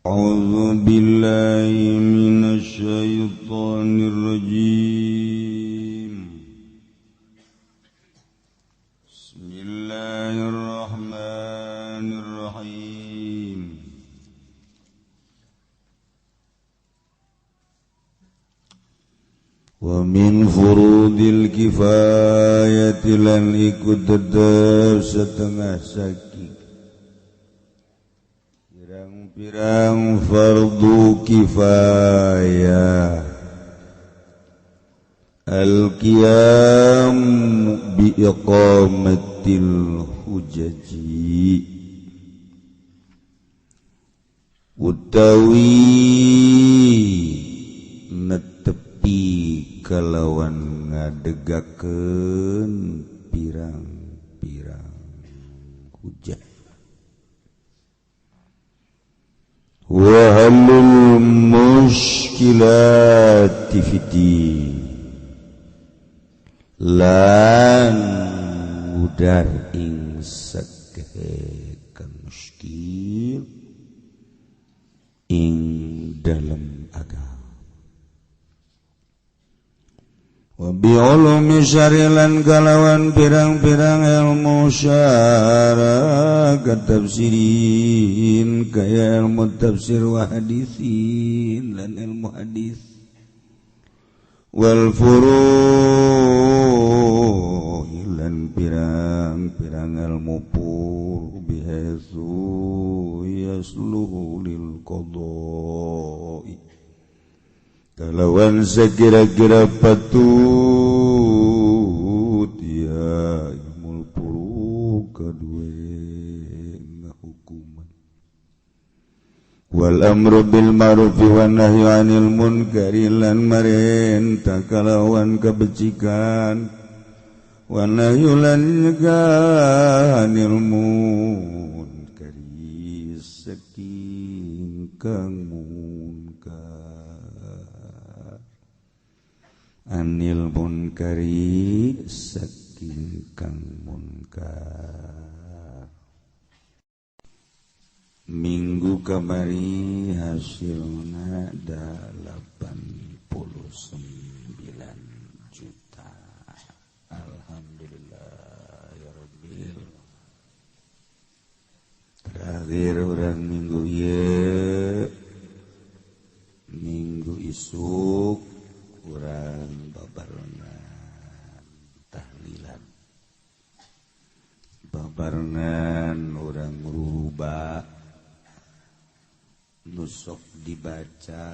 أعوذ بالله من الشيطان الرجيم. بسم الله الرحمن الرحيم. ومن فروض الكفاية lan iku tetep setengah saking pirang-pirang fardu kifayah al-qiyam bi iqamatil hujaji utawi netepi kalawan ngadegakeun pirang-pirang hujah wa halul mushkilati fid lan mudar ing sakehe kang muskil ing dalem agama wa bi ulumi syarilan kalawan pirang-pirang ilmu syara katafsirin kaya ilmu tafsir wa hadisin lan ilmu hadis wal furu'i lan pirang-pirang ilmu pur bihaitsu yasluhu lil qada'i kalawan sekira-kira patut ya ilmu puru kedua hukuman wal amru bil ma'ruf wan nahyu 'anil munkari lan marentah kalawan kebecikan wan nahyu lan 'anil munkari saking kang munkar anil munkari saking kang munkar. Minggu kamari hasilna 89 juta. Alhamdulillah ya rabbil. Terakhir urang minggu ieu minggu isuk urang babarengan tahlilan, babarengan urang ruba nusok dibaca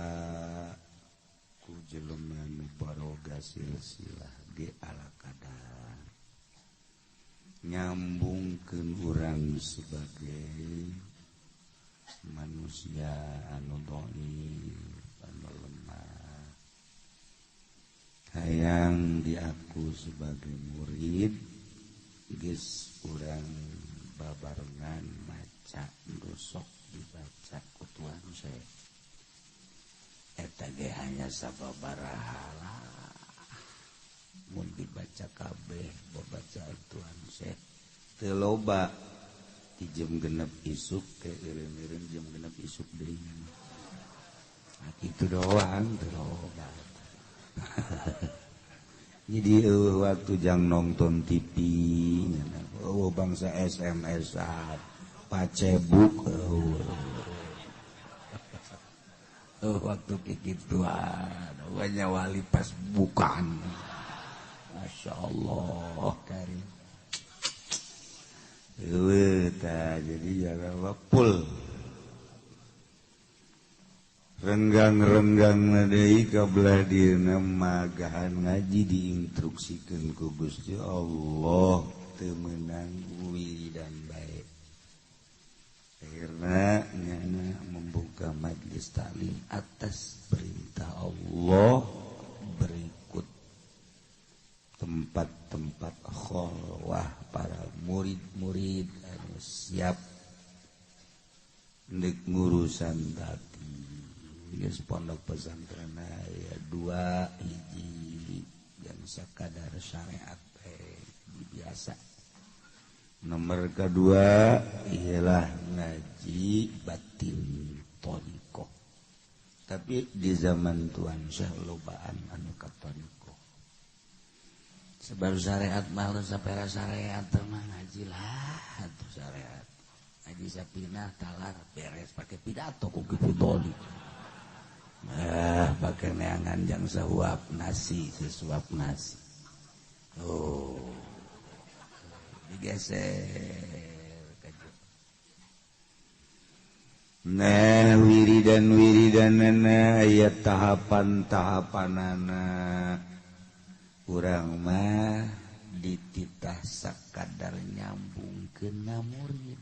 ku jelema nu baroga silsilah ge ala kadar nyambungkeun urang sebagai manusia anu dhaif anu lemah hayang diaku sebagai murid geus urang babarengan maca dosok dibaca ku Tuhan saya eta ge hanya sababaraha mun dibaca kabeh babacaan Tuhan saya teu loba di jam genep isuk teh eureun-eureun jam genep isuk deui. Nah, kitu doang teu loba. Jadi waktu jang nonton TV, oh bangsa SMS-an, pacebuk, waktu kikituan, banyak wali pas bukan, masya Allah karim. Jadi jangan full. Renggang-renggang deui kabelah dieuna magahan ngaji diinstruksikeun ku Gusti Allah teu meunang wiridan bae. Akhirna nyana membuka majlis taklim atas perintah Allah berikut tempat-tempat kholwah para murid-murid anu siap ndek ngurusan tadi. Geus pondok pesantren aya dua hiji yang sakadar syariat biasa. Nomor kedua ialah ngaji batin thalib. Tapi di zaman Tuan Syekh lobaan anu katoriko. Sebab syariat malu sapera syariat mah ngaji lah atuh syariat. Ngaji sapinah talar beres pakai pidato ku Ki Toli. Pakai neangan jang sahuap nasi, sesuap nasi. Oh. Digeser. Nah, wiridan wiridanana aya tahapan-tahapanana. Urang mah dititah sakadar nyambung ke murid.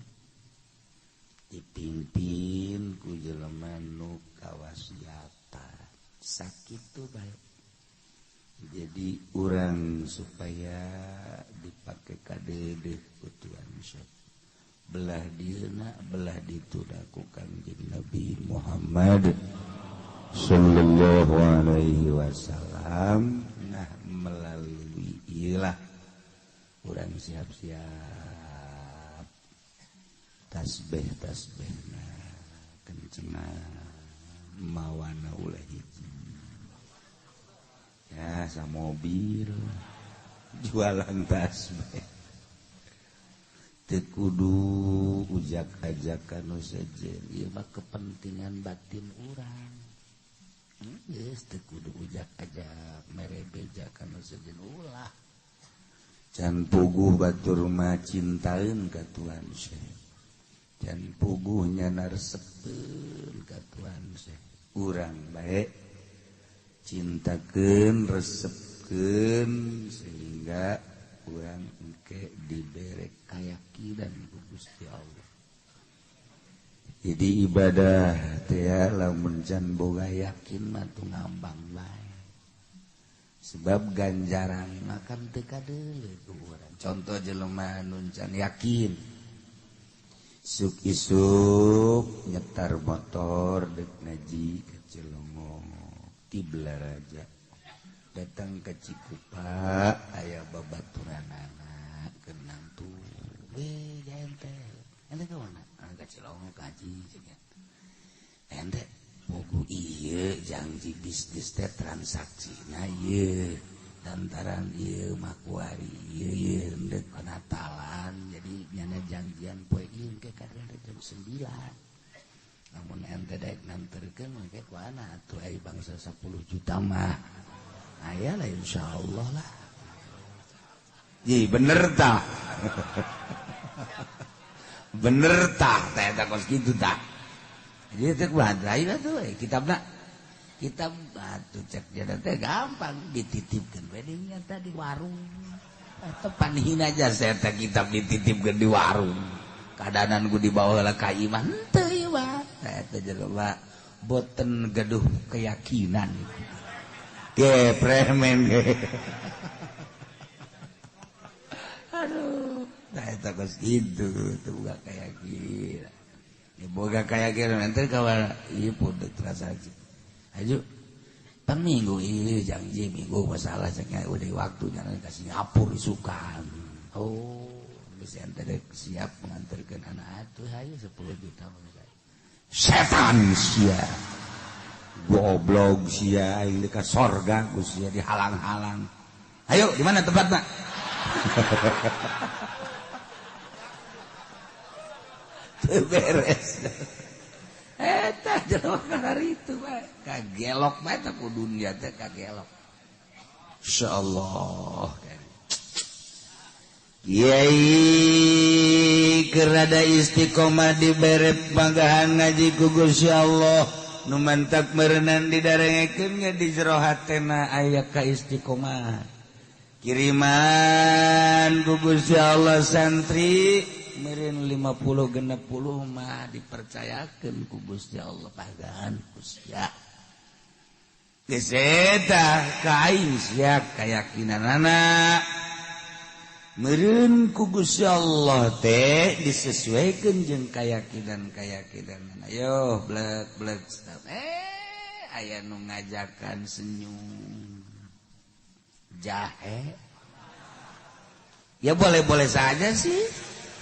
Dipimpin ku jelema nu kawasiatan. Sakitu bae. Jadi urang supaya dipake kadeudeuh ku Tuhan Syekh. Belah dieuna belah ditu ku Kangjeng Nabi Muhammad sallallahu alaihi wasallam. Nah, melalui ieulah urang siap-siap tasbih tasbihna kencengna mawana ulah hiji. Ya, sa mobil jualan tasbih. Teu kudu ujak-ajakan nu sejen, ieu mah kepentingan batin urang. Geus teu kudu ujak-ajak mere beja ka nu sejen ulah. Can puguh batur mah cintaeun ka Tuhan Syekh. Can puguh nyana resepeun ka Tuhan Syekh. Urang bae cintakeun, resepkeun sehingga urang engke dibere kayakinan ku Gusti Allah. Jadi ibadah teh lamun can boga yakin mah teu ngambang bae. Sebab ganjaran mah kan teu kadeuleu ku urang. Contoh jelema nu can yakin isuk isuk nyetar motor dek ngaji ke Cilongok ti Balaraja. Datang ke Cikupa aya babaturanana kenang tuh we ente ente ka mana ka Cilongok ngaji cenah ente pugu ieu janji bisnis teh transaksina ieu lantaran ieu makuari ieu ieu endek Natalan jadi nyana janjian poe ieu ke kadang jam 9 lamun ente daek nanterkeun mah ku ana atuh ai bangsa 10 juta mah aya lah insyaallah lah. Ji bener tah. Bener tah teh eta kos kitu tah. Jadi teh kumaha lain atuh kitabna. Kitab atuh cek dia teh gampang dititipkeun we dinya teh di warung. Eta panhina aja saya teh kitab dititipkeun di warung. Kadanan ku dibawa lah ka imah henteu ieu mah. Eta jelema boten gaduh keyakinan. Ge premen ge. Aduh, nah eta kos kitu teu boga keyakinan. Ya boga keyakinan ente kawan ieu pun transaksi. Ayo pan minggu ieu janji minggu masalah cenah udah waktunya ka Singapura isukan. Oh, geus ente rek siap nganterkeun anak atuh hayu 10 juta setan sia. Goblok sia aing dekat sorga ku sia dihalang-halang. Ayo di mana tempatna? Teu beres. Eta jelema kararitu bae. Kagelok bae teh ku dunia teh kagelok. Insyaallah. Kiai keur rada istiqomah dibere panggahan ngaji ku Gusti Allah. Nu mantak meureunan didarengekeun nya di jero hatena aya ka istiqomah. Kiriman ku Gusti Allah santri meureun 50 60 mah dipercayakeun ku Gusti Allah pagahan ku sia. Geus eta ka aing sia kayakinanana. Meureun ku Gusti Allah teh disesuaikeun jeung kayakinan-kayakinan. Ayo blek-blek aya nu ngajakan senyum jahe. Ya boleh-boleh saja sih.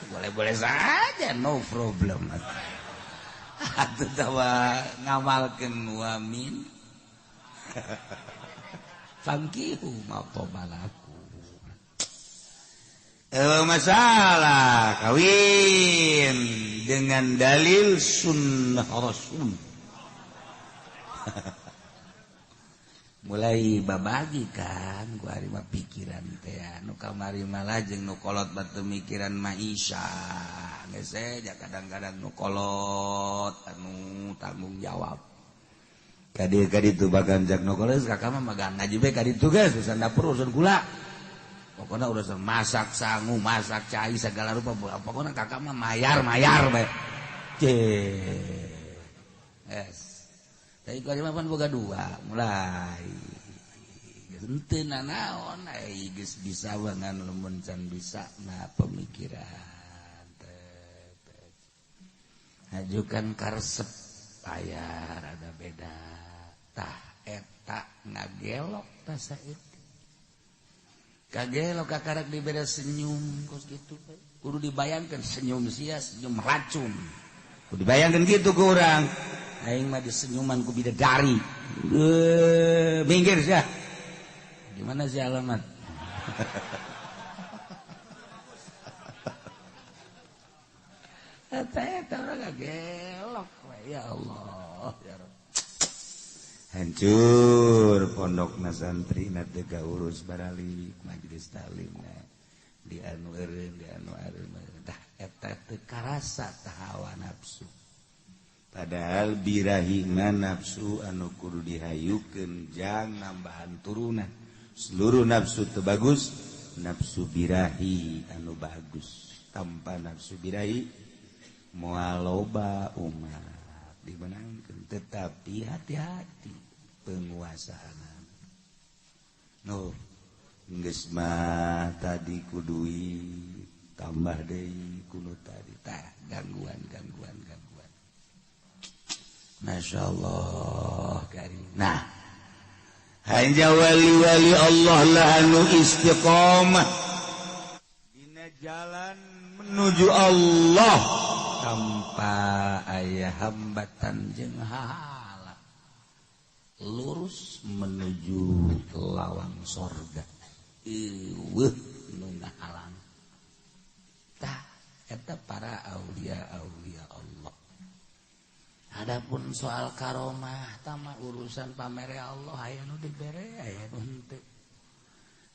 Boleh-boleh saja, no problem. Atuh tawa ngamalkeun wamin. Fankihu ma tobalaku. Masalah kawin dengan dalil sunnah Rasul. Mulai babagi kan ku ari mah pikiran teh nu kamari malah jeung nu kolot batu mikiran maisha geus ja kadang-kadang nu kolot anu tanggung jawab. Kadi kaditu bagan jak nu kolot kakak mah magang ngaji bae kaditu geus urusan dapur urusan gula. Pokoknya urusan masak sangu, masak cai segala rupa pokoknya kakak mah mayar-mayar bae. Yes. Tapi ku ari mah pan boga dua mulai. Henteu nanaon ai geus bisa wangan lamun can bisa na pemikiran. Hajukan karesep aya rada beda. Tah eta ngagelok tah saeutik. Kagelok kakarak dibere senyum kos kitu kudu dibayangkeun senyum sia senyum racun. Kudu dibayangkeun kitu ku urang. Aing mah disenyuman ku bidadari. Minggir sia. Gimana sih alamat? Eta urang kagelok we ya Allah ya Rabb. Hancur pondokna santri na teu kaurus baralik majelis taklimna di anu eureun di anu eureun tah eta teu karasa tah hawa nafsu. Padahal birahi mah nafsu anu kudu dihayukeun jang nambahan turunan. Seluruh nafsu teu bagus, nafsu birahi anu bagus. Tanpa nafsu birahi moal loba umat dimenangkeun, tetapi hati-hati penguasaan. No, geus mah tadi ku duit tambah deui ku nu tadi tah gangguan. Masya Allah karim. Nah, hanya wali-wali Allah lah anu istiqomah dina jalan menuju Allah tanpa aya hambatan jeung hahala, lurus menuju lawang sorga. Eueuh nu ngahalang. Tah eta para aulia-aulia Allah. Adapun soal karomah tama urusan pamere Allah aya nu dibere aya nu henteu.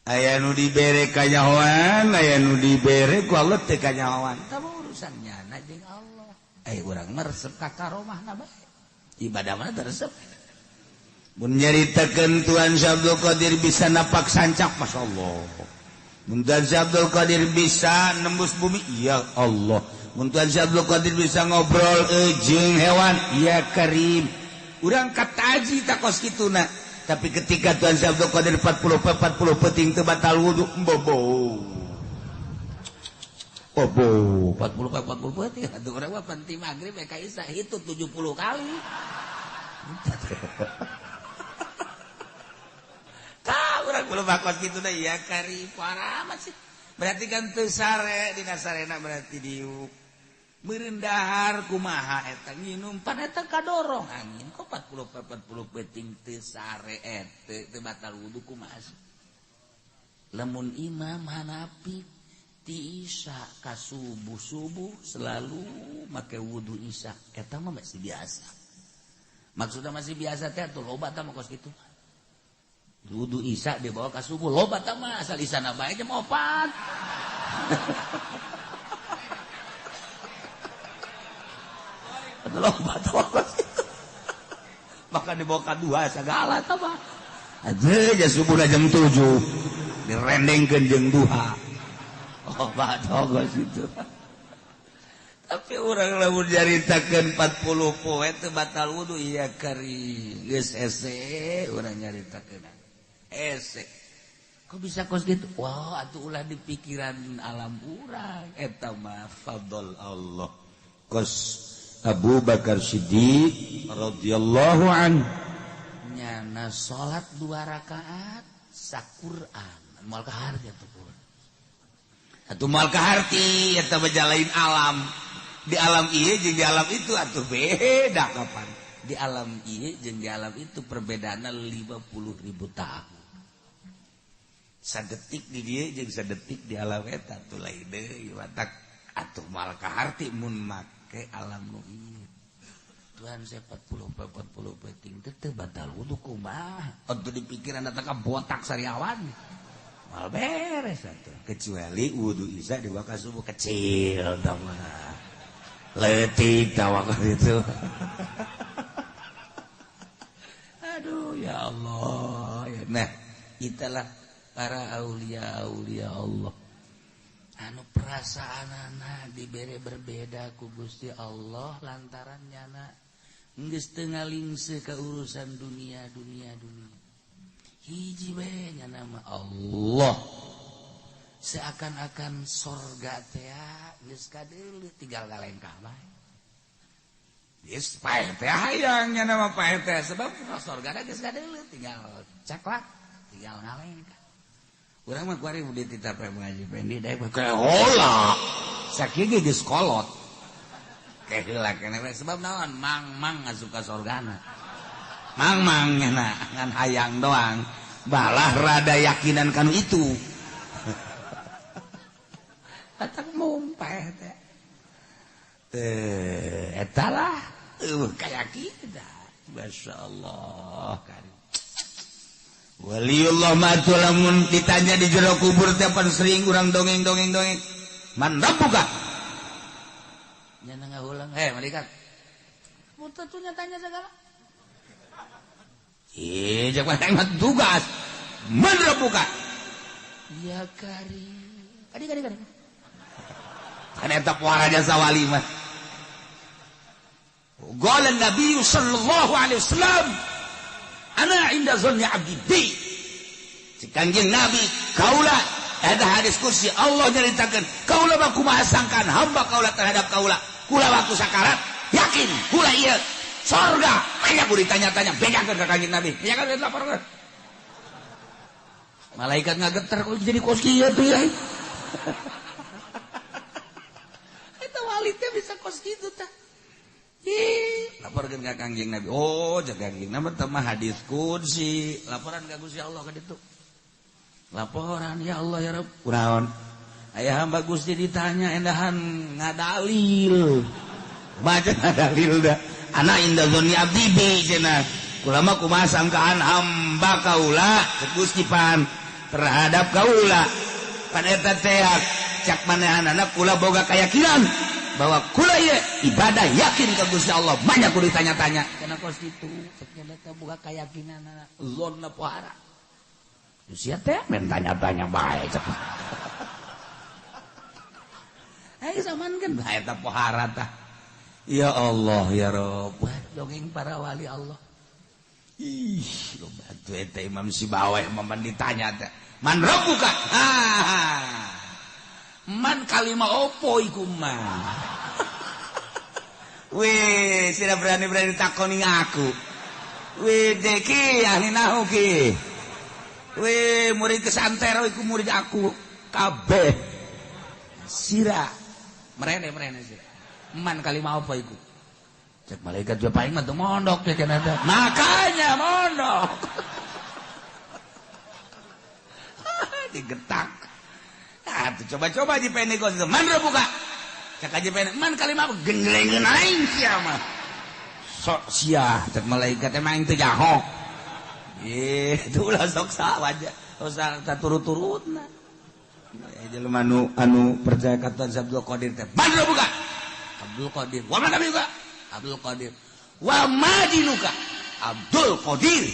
Aya nu dibere kanyahoan, aya nu dibere ku Allah teu kanyahoan. Tama urusan nyana jeung Allah. Urang mah resep ka karomahna bae. Ibadah mah teu resep. Mun nyaritakeun Tuhan Syekh Abdul Qadir bisa napak sancak, masyaallah. Mun Tuhan Syekh Abdul Qadir bisa nembus bumi, ya Allah. Mun Tuhan Syekh Abdul Qadir bisa ngobrol jeung hewan, ya Karim. Urang kataji takos kituna. Tapi ketika Tuhan Syekh Abdul Qadir 40 peuting teu batal wudu, bobo. Bobo, 40 peuting atuh urang mah penting magrib ka isya itu 70 kali. Tah urang belum bakos kituna ya Karim, parah amat sih. Berarti kan teu sare dina sarena berarti diuk. Meureun dahar kumaha eta nginum pan eta kadorong angin kok 40 peuting teu sare eta teu batal wudu kumaha sih. Lamun Imam Hanafi ti isya ka subuh-subuh selalu make wudu isya eta mah masih biasa. Maksudna masih biasa teh atuh loba tah mah kos kitu. Wudu isya dibawa ka subuh loba tah mah asal isana bae jam 4. Loba tah mah bahkan dibawa ka 2 segala tah mah. Aja subuh jam 7 direndengkeun jeung duha. Obat kos itu. Tapi urang lamun nyaritakeun 40 poe teu batal wudu iya kari geus hese urang nyaritakeun. Hese. Kok bisa kos gitu? Wah, atuh ulah di pikiran alam urang eta mah fadl Allah. Kos Abu Bakar Siddiq radhiyallahu an nyana salat 2 rakaat saquran moal kaharti atuh. Atuh moal kaharti eta bejalain alam. Di alam ieu jeung di alam itu atuh beda kapan. Di alam ieu jeung di alam itu perbedaanna 50.000 tahun. Sadetik di dieu jeung sadetik di alam eta tuh lain deui watak atuh moal kaharti mun make alam nu ieu. Tuhan saya 40 penting teu batal wudu kumaha atuh di pikiran datang ka botak sariawan mal beres atuh kecuali wudu isya di waktu subuh kecil tah mah leutik tah waktu itu. Aduh ya Allah ya. Nah itulah para aulia aulia Allah anu perasaanana dibere berbeda ku Gusti Allah lantaran nyana geus teu ngalingse ka urusan dunia dunia dunia. Hiji we nyana mah Allah. Seakan-akan sorga teh geus kadeuleu tinggal galengkah bae. Geus paeh teh hayang nyana mah paeh teh sebab sorga geus kadeuleu tinggal caklak tinggal ngalengkah. Urang mah kuari dititah pae ngaji pendi daek heula. Sakieu ge geus kolot. Keheula keneh sebab naon mang-mang ngasup ka sorgana. Mang-mang nyana ngan hayang doang. Balah rada yakinan kanu itu. Atak mumpeh teh. Teh eta lah eueuh kayakinan. Masyaallah kan. Waliullah ma lamun ditanya di jero kubur teh pan sering urang dongeng-dongeng dongeng. Man rabbuka? Nyana ngahulang, heh malaikat. Mun tentunya tanya segala. Ih, jak mah tugas. Man rabbuka? Ya kari. Kadi kadi kadi. Kan eta puara jasa wali mah. Qala Nabi sallallahu alaihi wasallam ana inda zanni abdi bi. Kanjeng Nabi kaula ada hadis kursi Allah nyaritakeun kaula mah kumaha sangkaan hamba kaula terhadap kaula. Kula waktu sakarat yakin kula ieu sorga. Aya ku ditanya-tanya bejakeun ka Kanjeng Nabi. Bejakeun laporkeun. Malaikat ngageter kok jadi kos kieu tuh ya. Eta wali teh bisa kos kitu tah. Ih, laporkeun ka Kanjeng Nabi. Oh, jaga Kanjeng Nabi teh mah hadis qudsi. Laporan ka Gusti Allah ka ditu. Laporan ya Allah ya Rabb. Kunaon? Aya hamba Gusti ditanya endahan ngadalil. Baca ngadalil da. Ana inda dzanni abdi bi cenah. Kula mah kumaha sangkaan hamba kaula cek Gusti pan terhadap kaula. Pan eta teh cak manehanana kula boga keyakinan bahwa kula ieu ibadah yakin ka Gusti Allah banyak kudu ditanya-tanya kana kos kitu cek nya teh boga keyakinanana zonna pohara sia teh men tanya-tanya bae cek ai zaman kan bae eta pohara tah ya Allah ya Rabb dongeng para wali Allah ih loba atuh eta Imam Sibaweh momen ditanya teh man rabbuka ah man kalima opo iku mah. Wih, sira berani-berani takoni aku. Wih, deki ahli nahu ki. Wih, murid kesantero iku murid aku kabeh. Sira merene sira. Man kalima opo iku. Cek malaikat juga paling mah teu mondok ya kana teh. Makanya mondok. Digetak. Nah, coba-coba di pendek kos itu. Man buka. Cek aja pendek. Man kalima genglengeun aing sia mah. Sok sia cek malaikat emang teu jaho. Ih, itulah sok sawaja. Usah turut-turutna. Jelema anu percaya ka Tuhan Abdul Qadir teh. Man buka. Abdul Qadir. Wa man buka? Abdul Qadir. Wa madinuka? Abdul Qadir.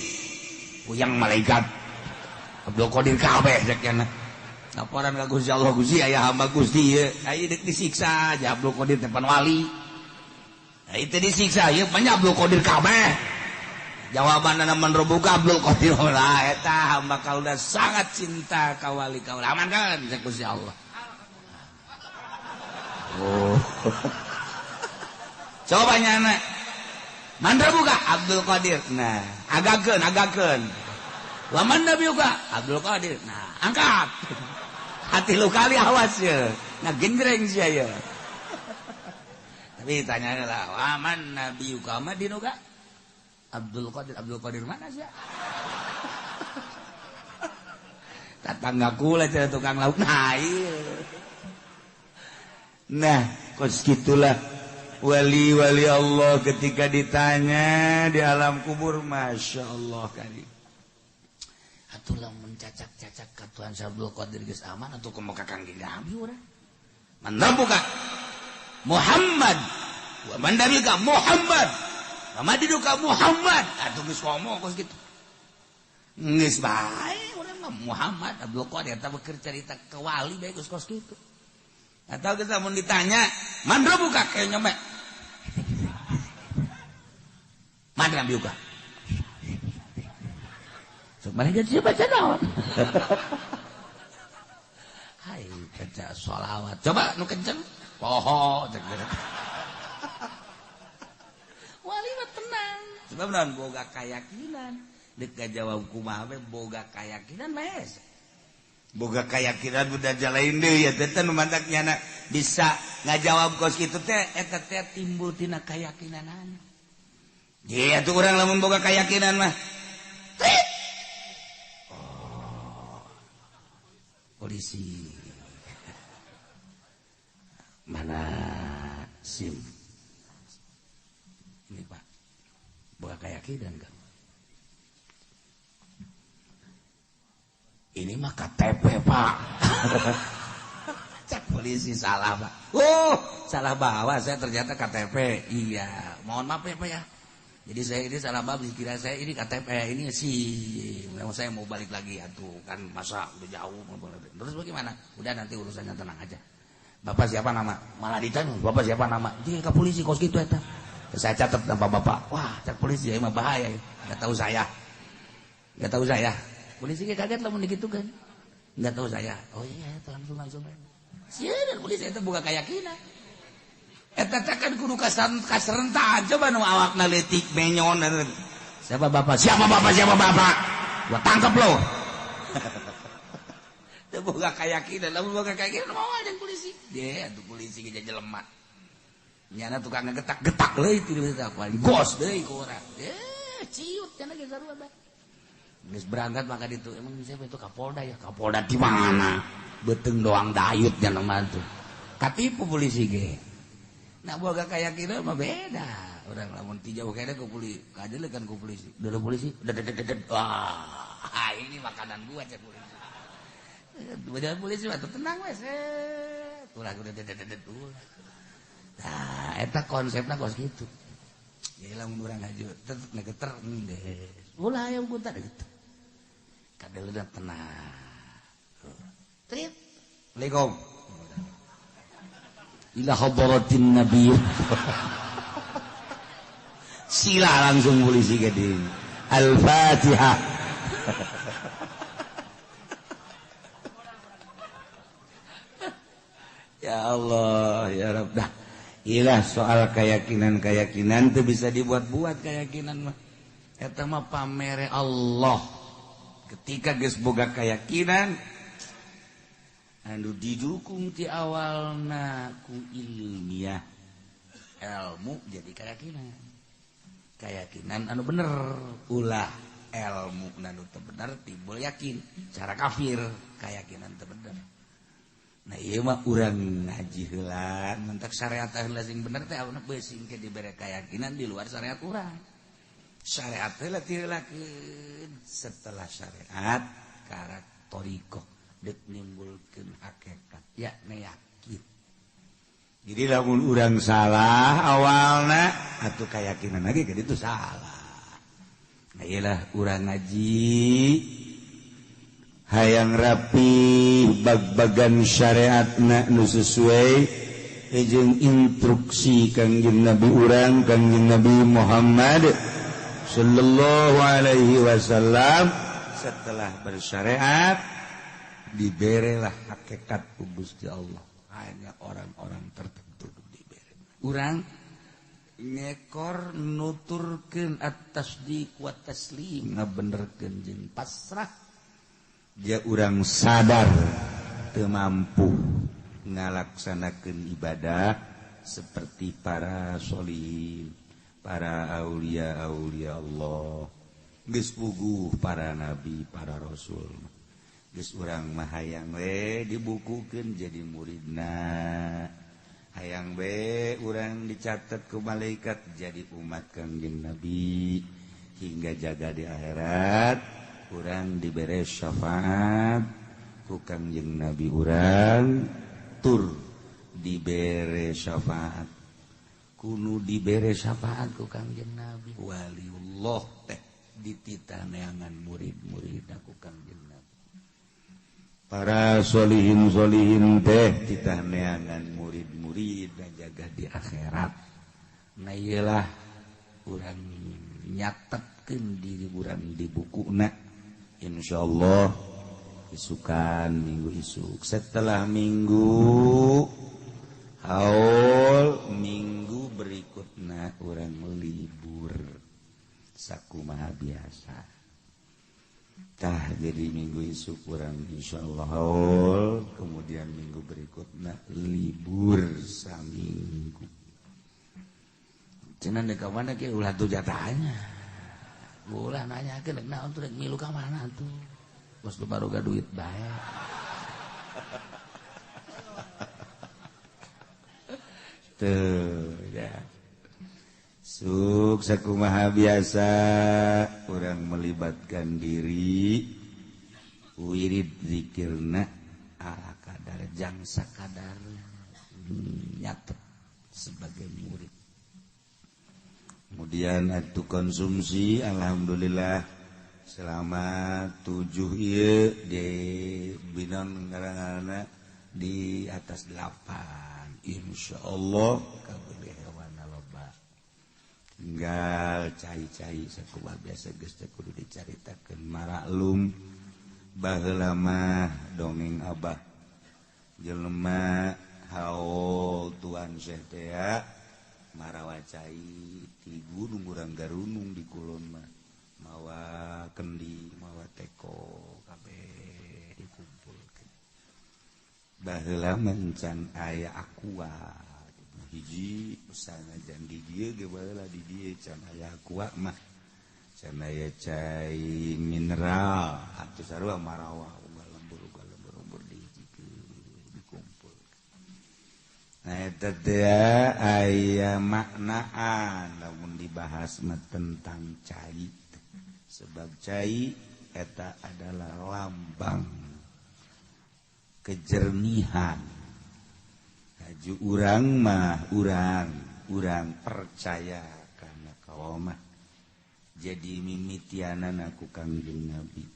Puyang malaikat. Abdul Qadir kabeh cek nya. Laporan ka Gusti Allah Gusti aya hamba Gusti ieu aya deuk disiksa ja Abdul Qadir teh pan wali. Aya teu disiksa ieu pan Abdul Qadir kabeh. Jawabanna man robuka Abdul Qadir lah eta hamba kaula sangat cinta ka wali kaula. Aman kan cek Gusti Allah. Oh. Coba nyana. Man robuka Abdul Qadir. Nah, agakeun. Laman Nabi uga Abdul Qadir. Nah, angkat. Hati lu kali awas ya. Nah, genjreng sia ya. Ditanya lah, aman nabi ukama dinuka Abdul Qadir, Abdul Qadir mana sih? Tetangga kula cenah tukang lauk. Nah, iya. Nah, kos gitulah wali-wali Allah ketika ditanya di alam kubur, masya Allah kali. Atuh lamun cacak-cacak ka Tuhan Abdul Qadir geus aman atuh kumaha ka Kangjeng Nabi urang. Man rabbuka Muhammad wa man nabiyuka Muhammad wa madiduka Muhammad. Atuh geus ngomong kos kitu. Geus bae urang mah Muhammad Abdul Qadir tah beukeun carita ke wali bae geus kos kitu. Atau kita mun ditanya man rabbuka kayak nyombe. Man rabbuka. Sok maneh geus baca naon? Hai baca sholawat. Coba nu kenceng. Poho cek. Wali mah tenang. Sebab naon boga kayakinan. Deuk ngajawab kumaha we boga kayakinan mah hese. Boga kayakinan udah jalain deui ya teh nu mantak nyana bisa ngajawab kos kitu teh eta teh timbul tina kayakinanana. Ye atuh urang lamun boga kayakinan mah. Oh. Polisi. Mana SIM? Ini Pak. Boga keyakinan kan? Ini mah KTP Pak. Cek polisi salah Pak. Oh, salah bawa saya ternyata KTP. Iya, mohon maaf ya Pak ya. Jadi saya ini salah bawa, dikira saya ini KTP, ini SIM. Saya mau balik lagi atuh kan masa udah jauh. Terus bagaimana? Udah nanti urusannya tenang aja. Bapak siapa nama? Malah ditanya, bapak siapa nama? Dia ke polisi kos gitu eta. Saya catat nama bapak. Wah, cek polisi ya emang bahaya. Enggak tahu saya. Enggak tahu saya. Polisi kaget lamun digitukan. Enggak tahu saya. Oh iya, itu langsung. Sieun polisi eta boga keyakinan. Eta teh kan kudu kaserentaan coba nu awakna leutik menyon. Siapa bapak? Siapa bapak? Siapa bapak? Gua tangkap lo. Teu boga keyakinan, lamun boga keyakinan moal jeung polisi. Dia atuh polisi ge jelema. Nyana tukang ngegetak-getak leuy ti paling gos deui ku urang. Ciut cenah ge sarua bae. Geus berangkat maka ditu emang siapa itu Kapolda ya? Kapolda di mana? Beuteung doang dayut nya mah tuh. Katipu polisi ge. Nah boga keyakinan mah beda. Urang lamun ti jauh kene ku polisi, kajelekan ku polisi. Dulu polisi, wah, ini makanan gua cek polisi. Beda polisi mah tenang wes. Ulah udah. Nah, eta konsepna kos kitu. Jadi lamun urang haju tetep geter geus. Ulah aya kunta gitu. Kadeleuna tenang. Trit. Assalamualaikum. Ila hadratin nabi. Sila langsung polisi gede. Al-Fatihah. Ya Allah, ya Rabb. Dah. Ilah soal keyakinan-keyakinan itu bisa dibuat-buat keyakinan mah. Eta mah pamere Allah. Ketika geus boga keyakinan anu didukung ti awalna ku ilmiah. Ilmu jadi keyakinan. Keyakinan anu bener, ulah ilmu anu teu bener timbul yakin. Cara kafir keyakinan teu bener. Nah ieu mah urang ngaji heula, mentak syariat heula sing bener teh aweuna beusing ke dibere keyakinan di luar syariat urang. Syariat heula tiheulakeun, setelah syariat karak thariqah deuk nimbulkeun hakikat ya yakin. Jadi lamun urang salah awalna atuh keyakinan lagi ke ditu salah. Nah ieu lah urang ngaji hayang rapi bag-bagan syariatna nu sesuai jeung instruksi Kangjeng Nabi urang Kangjeng Nabi Muhammad sallallahu alaihi wasallam. Setelah bersyariat diberelah hakikat ku Gusti Allah, hanya orang-orang tertentu dibere. Urang ngekor nuturkeun at-tasdiq wa taslim, ngabenerkeun jeung pasrah. Dia urang sadar teu mampu ngalaksanakeun ibadah seperti para sholihin, para aulia aulia Allah, geus puguh para nabi, para rasul. Geus urang mah hayang we dibukukeun jadi muridna, hayang we urang dicatat ku malaikat jadi umat Kangjeng Nabi, hingga jaga di akhirat urang dibere syafaat ku Kangjeng Nabi, urang tur dibere syafaat kunu dibere syafaat ku Kangjeng Nabi. Waliullah teh dititaneangan murid-murid ku Kangjeng Nabi, para sholihin sholihin teh dititaneangan murid-murid dan jaga di akhirat. Nah iyalah urang nyatetkeun diri urang di bukuna. Insyaallah isukan minggu isuk, setelah minggu haul minggu berikutna urang libur sakumaha biasa. Tah jadi minggu isuk urang insyaallah haul, kemudian minggu berikutna libur saminggu. Cenah dek ka mana ke ulah tuh jatahnya, ulah nanya ke dek naon tuh dek milu ka mana tuh, bos lu baru gak duit bae. Tuh ya. Suk sakumaha biasa urang melibatkan diri wirid zikirna ala kadar jang sakadar nyatet sebagai murid. Kemudian atuh konsumsi alhamdulillah selama 7 ieu di Binong ngaranna di atas 8 insyaallah kabeh hewan loba. Tinggal cai-cai sakumaha biasa geus teh kudu dicaritakeun maraklum baheula mah dongeng abah jelema haul tuan Syekh teh marawa cai ti gunung urang garunung di kulon mah mawa kendi mawa teko kabeh dikumpulkeun. Baheula mah encan aya aqua hiji sanajan di dieu ge baheula di dieu can aya aqua mah, can aya cai mineral atuh sarua marawa unggal lembur dihijikeun dikumpul. Nah eta teh aya maknaan lamun dibahas mah tentang cai, sebab cai eta adalah lambang kejernihan. Haju urang mah urang percaya kana kaomah jadi mimitianan aku Kangjeng Nabi.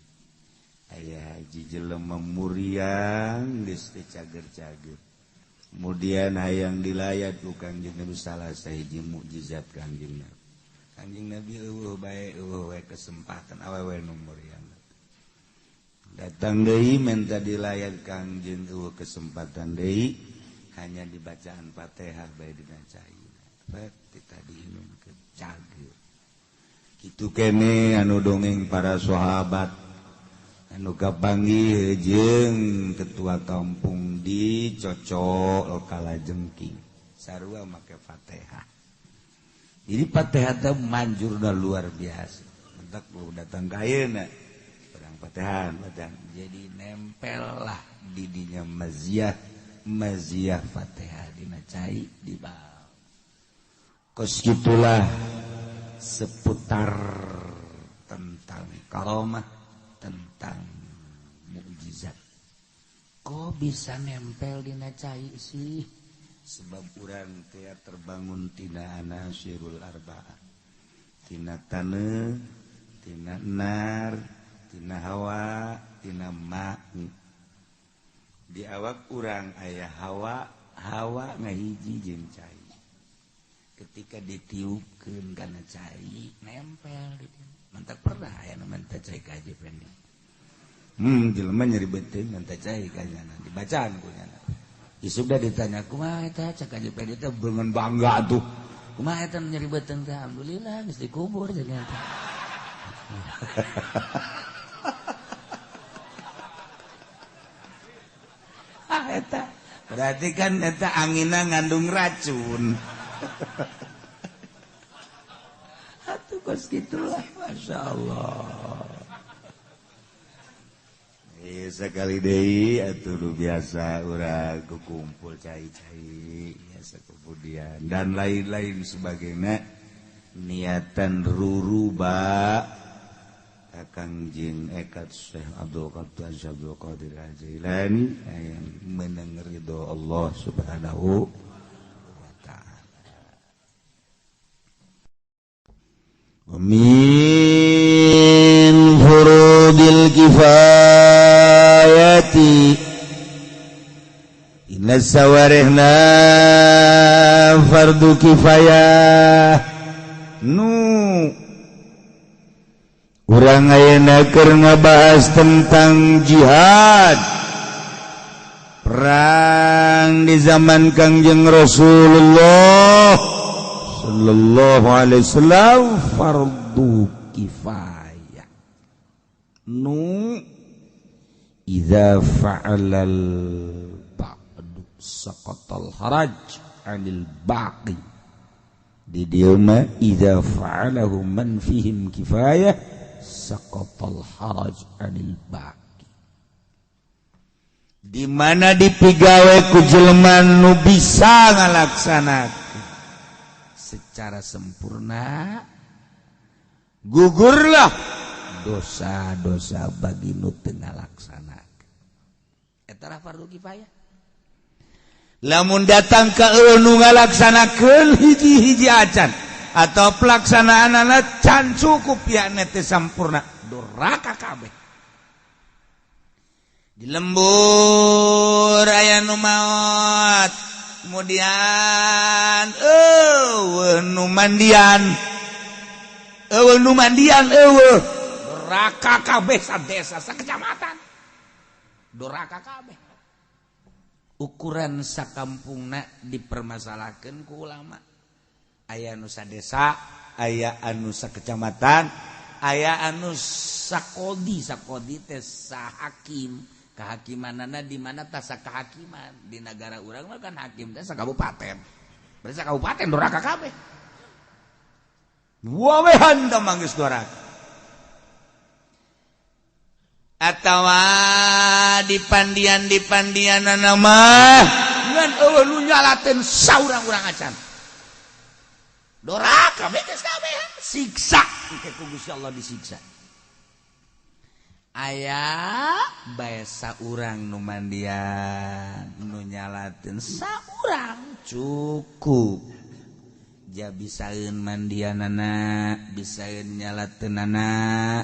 Aya haji jelema muriang geus teh cager-cager, kemudian hayang dilayat ku Kangjeng Nabi salah sahiji mukjizat Kangjeng Nabi. Kangjeng Nabi eueuh bae eueuh we kesempatan awewe nu muriang datang deui menta dilayat Kangjeng eueuh kesempatan deui, hanya dibacaan Fatihah bae dina cai kita diinumkeun cager. Kitu kene anu dongeng para sahabat anu kapanggih jeung ketua kampung di cocok kalajengking sarua make Fatihah. Jadi Fatihah teh manjurna luar biasa. Mentak lu datang ka ayeuna urang Fatihan, Fatihan. Jadi nempel lah di dinya maziah, maziah Fatihah dina cai di bawah. Kos gitulah seputar tentang karomah, tentang mukjizat. Kok bisa nempel dina cai sih? Sebab urang teh terbangun tina anasirul arba'ah, tina taneuh, tina nar, tina hawa, tina ma. Di awak urang aya hawa, hawa ngahiji jeung cai. Ketika ditiupkeun kana cai nempel di mantak pernah aya nu menta cai ka Haji Pendi. Jelema nyeri beuteung menta cai ka nyana dibacaan ku nyana. Isuk dah ditanya kumaha eta cak Haji Pendi teh dengan bangga tuh. Kumaha eta nyeri beuteung teh alhamdulillah geus dikubur cenah teh. Ah eta Berarti kan eta anginna ngandung racun. Atuh kos gitulah, Masya Allah. Iya sekali deui atuh nu biasa urang kukumpul cai-cai biasa kemudian dan lain-lain sebagainya, niatan ruruba Kakang jeung ekat Syekh Abdul Qadir Abdul Qadir Al-Jailani yang menang ridho Allah Subhanahu wa ta'ala. Min furudil kifayati inna sawarihna fardu kifayah nu urang ayeuna keur ngabahas tentang jihad perang di zaman Kangjeng Rasulullah sallallahu alaihi wasallam fardu kifayah nu idza fa'alal ba'du saqatal haraj 'anil baqi. Di dieu mah idza fa'alahu man fihim kifayah saqatal haraj 'anil baqi. Di mana dipigawe ku jelema nu bisa ngalaksanakeun secara sempurna, gugurlah dosa-dosa bagi nu teu ngalaksanakeun. Eta lah fardu kifayah. Lamun datang ka nu ngalaksanakeun hiji-hiji acan atau pelaksanaanana can cukup yakni teu sampurna, doraka kabeh. Di lembur aya nu maot, kemudian eueuh nu mandian, eueuh nu mandian eueuh, doraka kabeh sadesa sakecamatan, doraka kabeh. Ukuran sakampungna dipermasalahkeun ku ulama. Aya anu sadesa, aya anu sakecamatan, aya anu sakodi. Sakodi teh sahakim. Kehakimanana di mana tah sakahakiman? Di negara urang mah kan hakim teh sakabupaten. Berarti sakabupaten doraka kabeh. Wawehan tah manggeus doraka. Atawa di pandian-dipandianana mah ngan eueuh nu nyalateun saurang-urang acan. Doraka geus kabeh siksa engke ku Gusti Allah disiksa. Aya bae saurang nu mandian, nu nyalateun saurang cukup. Ja bisaeun mandianana, bisaeun nyalateunana,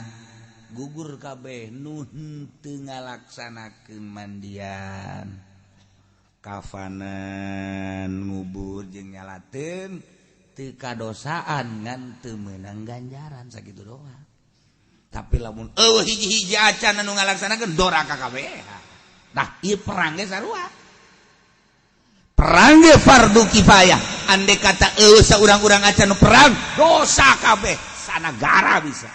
gugur kabeh nu henteu ngalaksanakeun mandian. Kafanan ngubur jeung nyalateun teu kadosaan ngan teu meunang ganjaran sakitu doang. Tapi lamun eueuh hiji-hiji acan anu ngalaksanakeun doraka kabeh. Tah ieu perang ge sarua. Perang ge fardu kifayah. Andai kata eueuh saurang-urang acan nu perang, dosa kabeh sanagara bisa.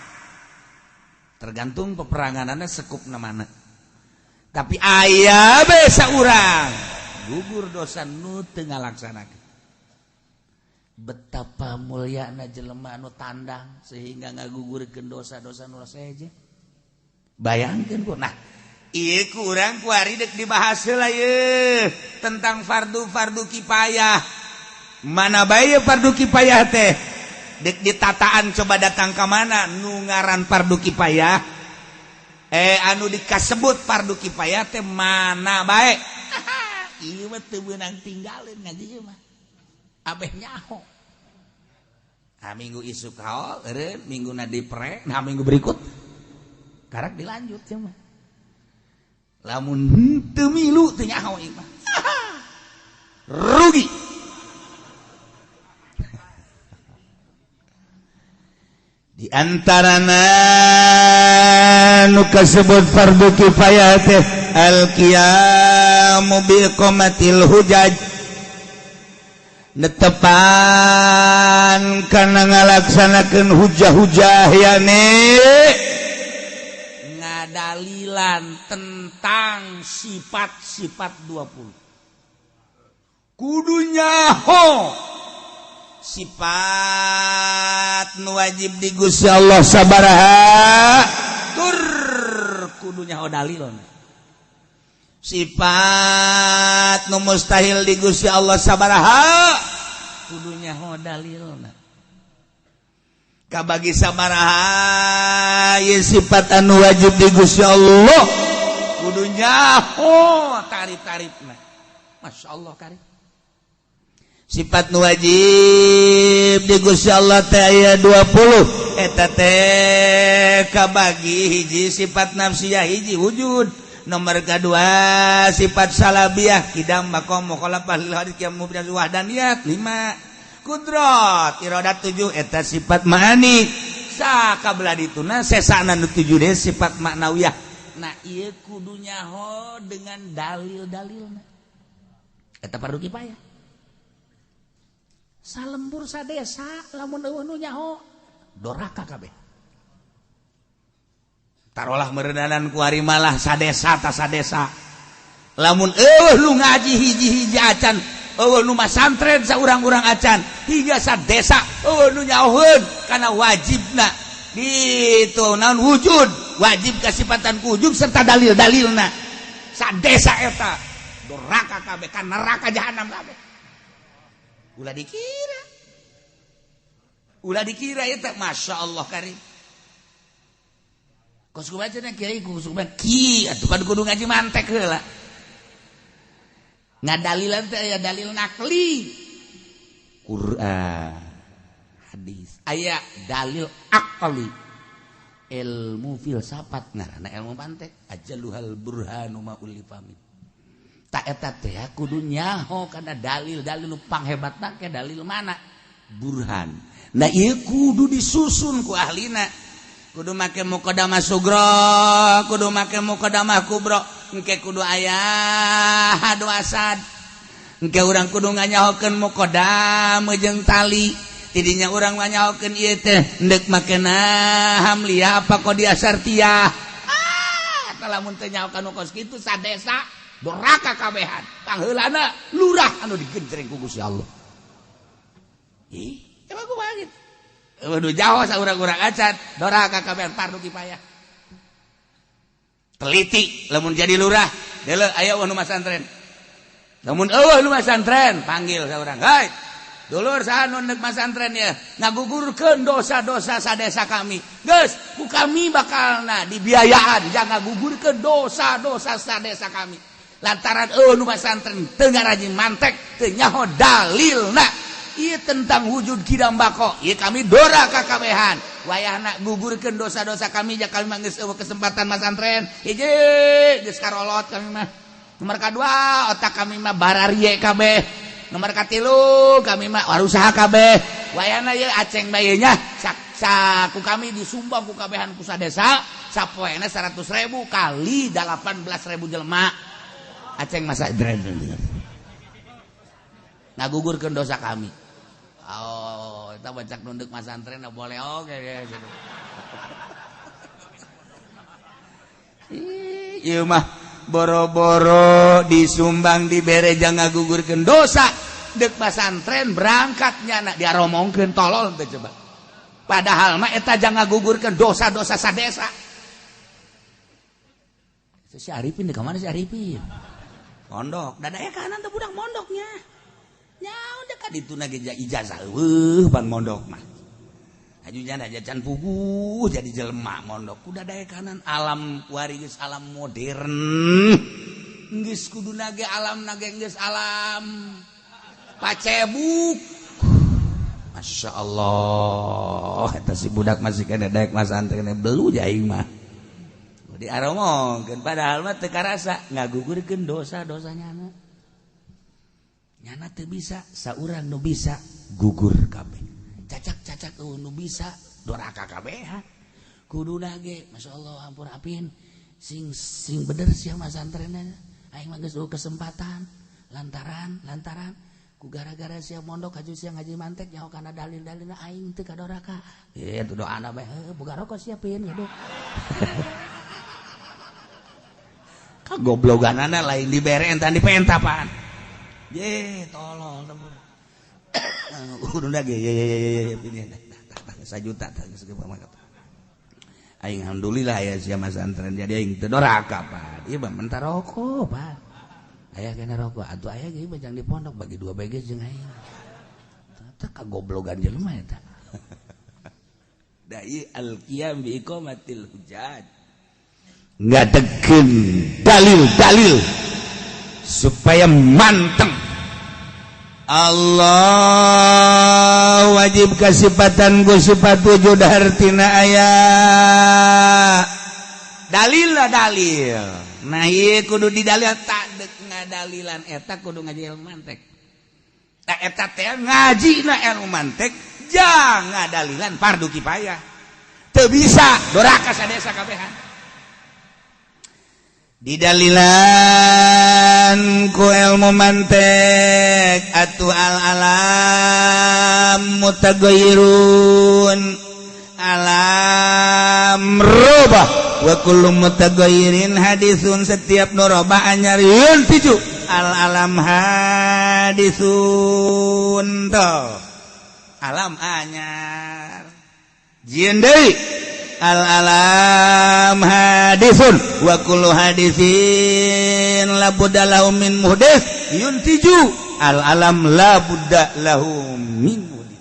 Tergantung peperanganana sekupna mana. Tapi aya bae saurang gugur dosa nu teu ngalaksanakeun. Betapa mulyana jelema anu tandang sehingga ngagugurkeun dosa-dosa nu seje. Bayangkeun ku. Nah, ieu ku urang kuari deuk dibahas heula ieu tentang fardu-fardu kifayah. Mana bae fardu kifayah teh? Dek ditataan coba datang ka mana nu ngaran fardu kifayah? Anu dikasebut fardu kifayah teh mana bae? Ieu mah teu meunang tinggalin ngaji ieu mah. Abeh nyaho. Nah, minggu isuk haol, eureun minggu dipre, nah minggu berikut karak dilanjut ya mah. Lamun henteu milu teu nyaho ieu mah. Rugi. Di antarana nu kasebut fardu kifayah teh al-qiyamu bi iqamatil hujaj, netepan kana ngalaksanakeun hujah-hujah yane ngadalilan tentang sifat-sifat 20. Kudu nyaho sifat nu wajib di Gusti Allah sabaraha tur kudu nyaho dalilna. Sifat nu mustahil di Gusti Allah sabaraha kudu nyaho dalilna. Kabagi sabaraha ieu sifat anu wajib di Gusti Allah kudu nyaho tarif-tarifna. Masya Allah kari. Sifat nu wajib di Gusti Allah teh aya 20 eta teh kabagi hiji sifat nafsiyah hiji wujud, nomor kedua sifat salabiah kidam maqam mukhalafah lil hadits yang mubin wahdaniyat 5 kudrat iradat 7 eta sifat ma'ani sakabla dituna sesana nu 7 deui sifat maknawiyah. Nah ieu kudu nyaho dengan dalil-dalilna eta fardu kifayah. Salembur sadesa lamun eueuh nu nyaho doraka kabeh. Tarolah meureunanan ku ari malah sadesa ta sadesa. Lamun eueuh nu ngaji hiji-hiji acan, eueuh nu masantren saurang-urang acan, hingga sadesa eueuh nu nyahoeun kana wajibna. Ditu naon wujud, wajib kasipatan wujud serta dalil-dalilna. Sadesa eta doraka kabeh ka neraka jahanam kabeh. Ulah dikira. Ulah dikira eta Masya Allah karim. Kos kumaha cenah kiai kos kumaha ki atuh kan kudu ngaji mantek heula. Ngadalilan teh aya dalil nakli. Quran, hadis, aya dalil akli. Ilmu filsafat ngaranna ilmu mantek ajaluhal burhanu ma ulifamin. Tak eta teh kudu nyaho kana dalil-dalil nu panghebatna ke dalil mana? Burhan. Nah ieu kudu disusun ku ahlina. Kudu make muqaddamah sugro, kudu make muqaddamah kubro, engke kudu aya hadu asad. Engke urang kudu nganyahokeun muqaddam jeung tali. Tidinya urang nganyahokeun ieu teh endek makena hamliyah apa qadiyah syartiyah. Ah, eta lamun teu nyaho kanu kos kitu sadesa doraka kabehan pangheulana lurah anu digenjreng ku Gusti Allah. Ih, emang kumaha kitu? Eueuh jauh saurang-urang acan doraka kabehan fardu kifayah. Teliti lamun jadi lurah, deuleu aya eueuh nu masantren. Lamun eueuh nu masantren, panggil saurang. Hei, dulur saha nu neuk masantren ya, ngagugurkeun dosa-dosa sadesa kami. Geus, ku kami bakalna dibiayaan jangan ngagugurkeun dosa-dosa sadesa kami. Lantaran eueuh nu masantren teu ngarajin mantek teu nyaho dalilna ieu tentang wujud kidam bako ieu kami dora ka kabehan wayahna gugurkeun dosa-dosa kami ja kami mah geus eueuh kesempatan masantren hiji geus karolot kami mah, nomor kadua otak kami mah bararie kabeh, nomor katilu kami mah warusaha kabeh wayahna ieu aceng bae nya saku kami disumbang ku kabehan ku sadesa sapoena 100.000 kali 18.000 jelema. Aceng masa ngagugurkeun dosa kami. Oh, eta bacak nunduk masantren boleh oke gitu. Ieu mah boro-boro disumbang dibere jangan ngagugurkeun dosa. Deuk masantren berangkat nyana diaromongkeun tolol teh coba. Padahal mah eta jangan ngagugurkeun dosa-dosa sadesa. Si Arifin di kamana si Arifin? Mondok, dadaya kanan teh budak mondoknya. Nya udah ka ditu na ge ijazah eueuh pan mondok mah. Ajunya aja can puguh jadi jelema mondok. Kuda daya kanan alam kuari geus alam modern. Geus kuduna ge alam na ge geus alam pacebuk. Masya Allah, eta si budak masih kena daek masantren belu aing mah. Diaromongkeun padahal mah teu karasa ngagugurkeun dosa-dosa nyana. Nyana teu bisa, saurang nu bisa gugur kabeh. Cacak-cacak eueuh nu bisa doraka kabeh. Kuduna ge masyaallah ampun apin sing sing bener sia masantrenna. Aing mah geus kesempatan lantaran ku gara-gara sia mondok haju sia ngaji mantek nyaho kana dalil-dalilna aing teu kadoraka. Ieu doana bae heuh boga rokok siapin gaduh. Kagobloganana lain dibere entan dipenta pan. Ye tolol udah ge ye ye ye ye sajuta tah geus aing alhamdulillah ya sia masantren jadi aing teu doraka Pak. Ieu mah mentah rokok Pak. Aya kena rokok atuh aya ge bajang di pondok bagi dua bege jeung aing. Tah kagoblogan jelema eta. Da ieu al-qiyam bi iqamatil hujjaj. Ngadekeun dalil-dalil supaya manteng. Allah wajib kasipatan ku sifat wujud hartina aya dalil lah dalil. Nah ieu kudu didalil tak dek ngadalilan eta kudu ngaji ilmu mantek. Tah eta teh ngajina ilmu mantek jang ngadalilan fardu kifayah. Teu bisa doraka sadesa kabehan. Didalilan ku ilmu mantek atuh al alam mutaghayyirun alam rubah wa kullu mutaghayyirin hadisun setiap nu robah anyar yuntiju al alam hadisun to alam anyar jieun deui al alam hadisun wa kullu hadisin la budda lahu min muhdis yuntiju al alam la budda lahu min muhdis.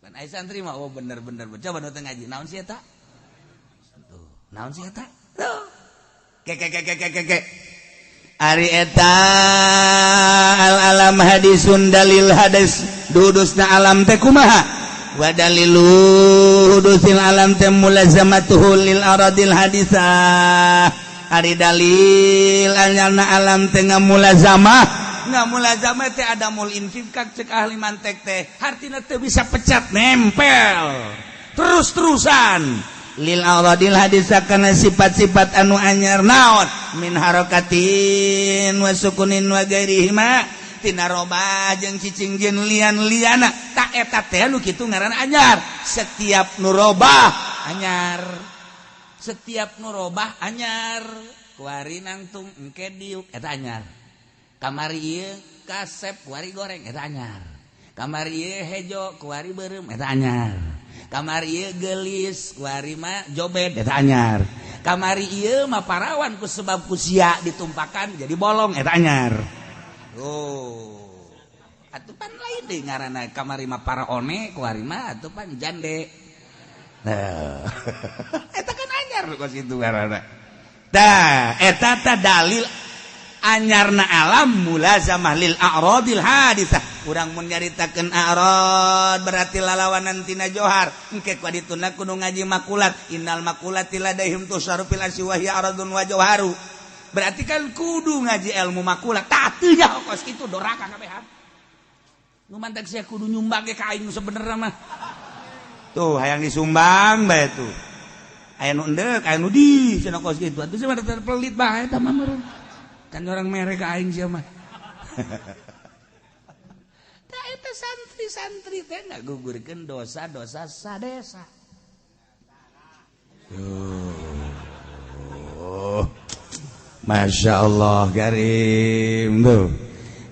Pan ai santri mah oh bener-bener coba nu teu ngaji naon sih eta? Tuh, naon sih eta? Tuh. Ke ke ke ke ke ke. Ari eta al alam hadisun dalil hadis dudusna alam teh kumaha? Wa dalilu hudusil alam teh mulazamatuhu lil aradil hadisah. Ari dalil anyarna alam teh ngamulazamah, ngamulazamah teh ada mul infifkak cek ahli mantek teh hartina teu bisa pecat nempel terus-terusan lil aradil hadisah kana sifat-sifat anu anyar naon min harakatin wa sukunin wa gairihima tina robah jeung cicing jeung lian-liana tak eta teh nu kitu ngaran anyar. Setiap nu robah anyar, setiap nu robah anyar, kuari nangtung engke diuk eta anyar, kamari ieu kasep kuari goreng eta anyar, kamari ieu hejo kuari beureum eta anyar, kamari ieu geulis kuari mah jobed eta anyar, kamari ieu mah parawan ku sebab ku sia ditumpakan jadi bolong eta anyar. Oh, atuh pan lain deui ngaranna kamari mah paraone kuari mah atuh pan jande. Nah, eta kan anyar kos kitu ngaranna. Tah, eta tah dalil anyarna alam mulazamah lil a'radil hadisah. Urang mun nyaritakeun a'rad berarti lalawanan tina johar. Engke ku dituna kudu ngaji makulat. Innal makulati ladaihim tusaru fil asyi wa hiya aradun wa jawharu. Berarti kan kudu ngaji ilmu makulat. Tah teu nyaho kos kitu doraka kabehan. Nu mantak sia kudu nyumbang ge ka aing sebenerna mah. Tuh hayang disumbang bae tuh. Aya nu endek, aya nu di cenah kos kitu. Atuh sia mah pelit bae eta mah meureun. Kan orang mere ka aing sia mah. Tah eta santri-santri teh ngagugurkeun dosa-dosa sadesa. Tuh. Masya Allah karim tuh.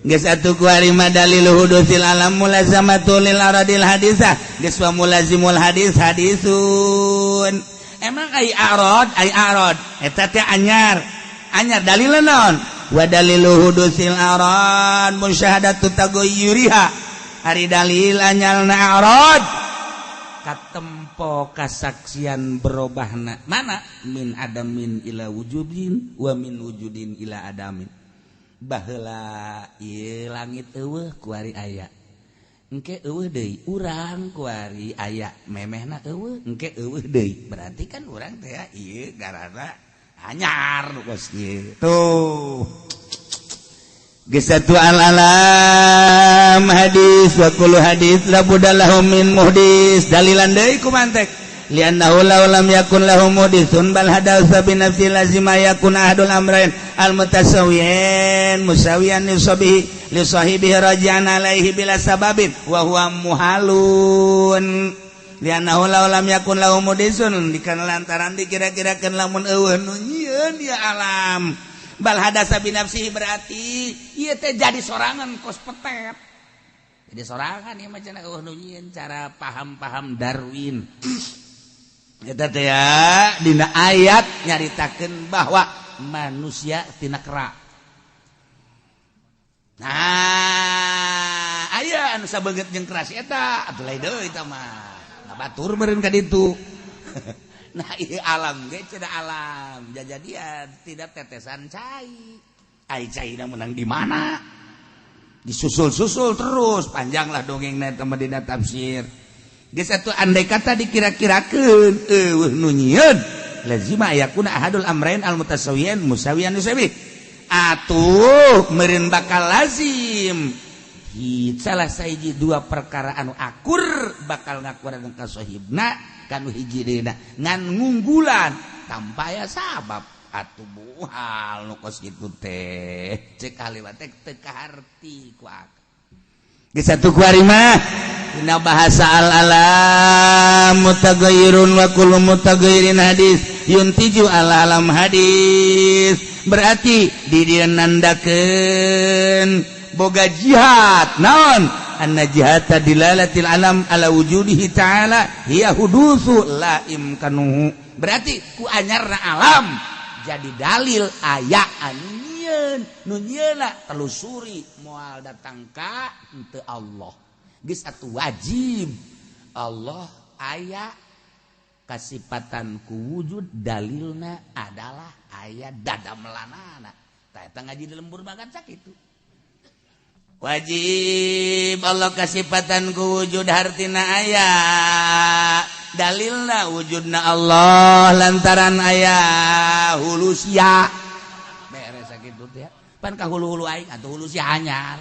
Geus atuh kuari mah dalil hudusil alam mulazamatu lil aradil hadisah. Geus wa mulazimul hadis hadisun. Emang ai arad eta teh anyar. Anyar dalilna naon? Wa dalilu hudusil arad musyahadatu taghayyuriha. Ari dalil anyarna arad katempo kasaksian berobahna mana min adamin ila wujudin wa min wujudin ila adamin. Baheula ieu langit eueuh kuari aya, engke eueuh deui urang kuari aya, memehna eueuh engke eueuh deui. Berarti kan urang teh ieu garana anyar nu kos kieu tuh. Geus satu al-alam hadis wa kullu hadis la budda lahu min muhdis. Dalilan deui ku mantek li'annahu law lam yakun lahu muhdisun bal hadasa bi nafsi lazima yakun ahadul amrain al mutasawiyin musawiyan li sabihi li sahibihi raji'an alaihi bila sababin wa huwa muhalun. Li'annahu law lam yakun lahu muhdisun dikana lantaran dikira-kirakeun lamun eueuh nu nyieun dia alam Bal hadasa binafsihi berarti ieu teh jadi sorangan kos petet. Jadi sorangan ieu mah cenah eueuh nu nyieun cara paham-paham Darwin. Eta teh ya dina ayat nyaritakeun bahwa manusia tina kera. Nah, aya anu sabeungeut jeung keras eta atuh lain deui eta mah. Batur meureun ka ditu. Nah, ieu alam ge cenah alam jajadian tidak tetesan cai. Ai caina menang di mana? Disusul-susul terus panjanglah dongengna eta mah dina tafsir. Geus atuh andai kata dikira-kirakeun eueuh nu nyieun lazima yakuna ahadul amrain al mutasawiyan musawiyan yusawi. Atuh meureun bakal lazim salah sahiji dua perkara anu akur bakal ngakuran ka sahibna kanu hiji deuna ngan ngunggulan tanpa aya sabab atuh buhal nu kos kitu teh cek kaliwat teh teu kaharti ku akal. Geus atuh kuari mah dina bahasa al alam mutaghayyirun wa kullu mutaghayyirin hadis yuntiju al alam hadis berarti di dieu nandakeun boga jihad naon anna jihata dilalatil alam ala wujudihi ta'ala hiya hudusu la imkanuhu berarti ku anyarna alam jadi dalil aya anu nyieun nu nyieuna telusuri moal datang ka henteu Allah geus atuh wajib Allah aya kasipatan ku wujud dalilna adalah aya dadamelanana tah eta ngaji di lembur makan sakitu. Wajib Allah kasipatan ku wujud hartina aya dalilna wujudna Allah lantaran aya hulu sia beres sakitu teh pan ka hulu-hulu aing atuh hulu sia anyar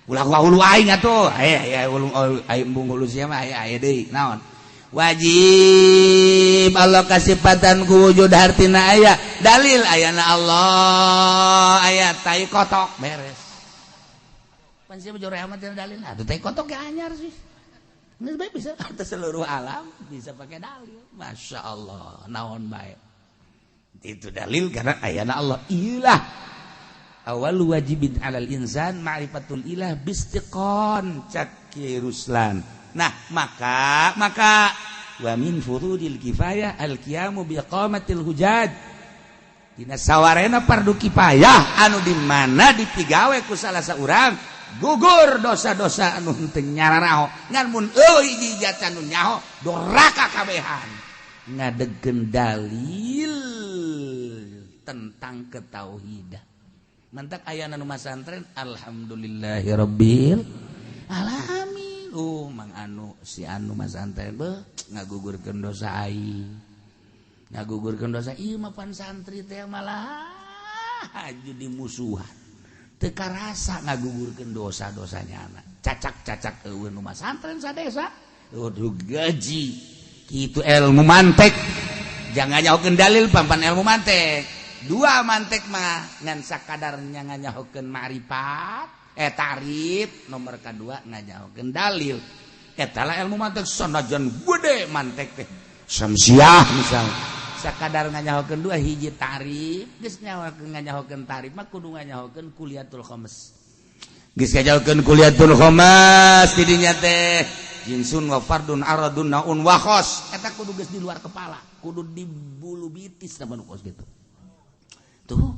ulah ka hulu aing atuh aya aya hulu aing embung hulu sia mah aya aya deui naon wajib Allah kasipatan ku wujud hartina aya dalil ayana Allah aya tai kotok beres. Pan sia jore amat tina dalil atuh tai kotok ge anyar sih. Geus bae bisa atas seluruh alam bisa pakai dalil. Masya Allah naon bae. Itu dalil karena ayana Allah. Iyalah awal wajibin alal insan ma'rifatul ilah bistiqon cak Ki Ruslan. Nah, maka wa min furudil kifayah al qiyamu biqamatil hujaj. Dina sawarena fardu kifayah anu di mana dipigawe ku salah saurang gugur dosa-dosa anu henteu nyararaho ngan mun eueuh hiji jatan nu nyaho doraka kabehan ngadegkeun dalil tentang ketauhidan. Mantak ayana nu masantren alhamdulillahirabbil alamin. Mang anu si anu masantren beuh ngagugurkeun dosa aing. Ngagugurkeun dosa ieu mah pan santri teh malah haju dimusuhan. Teu karasa ngagugurkeun dosa-dosanya anak. Cacak-cacak eueuh nu masantren sadesa. Eueuh gaji. Kitu ilmu mantek. Jangan nyahokeun dalil pampan ilmu mantek. Dua mantek mah ngan sakadarnya nganyahokeun ma'rifat. Tarif nomor kedua ngajahokeun dalil eta lah ilmu mantek sanajan gede mantek teh samsiah misal sakadar nganyahokeun dua hiji tarif geus nyahokeun nganyahokeun tarif mah kudu nganyahokeun kuliatul khams geus ngajahokeun kuliatul khams didinya teh jinsun wa fardun aradun naun wa khos eta kudu geus di luar kepala kudu di bulu bitis sama nu kos gitu tuh.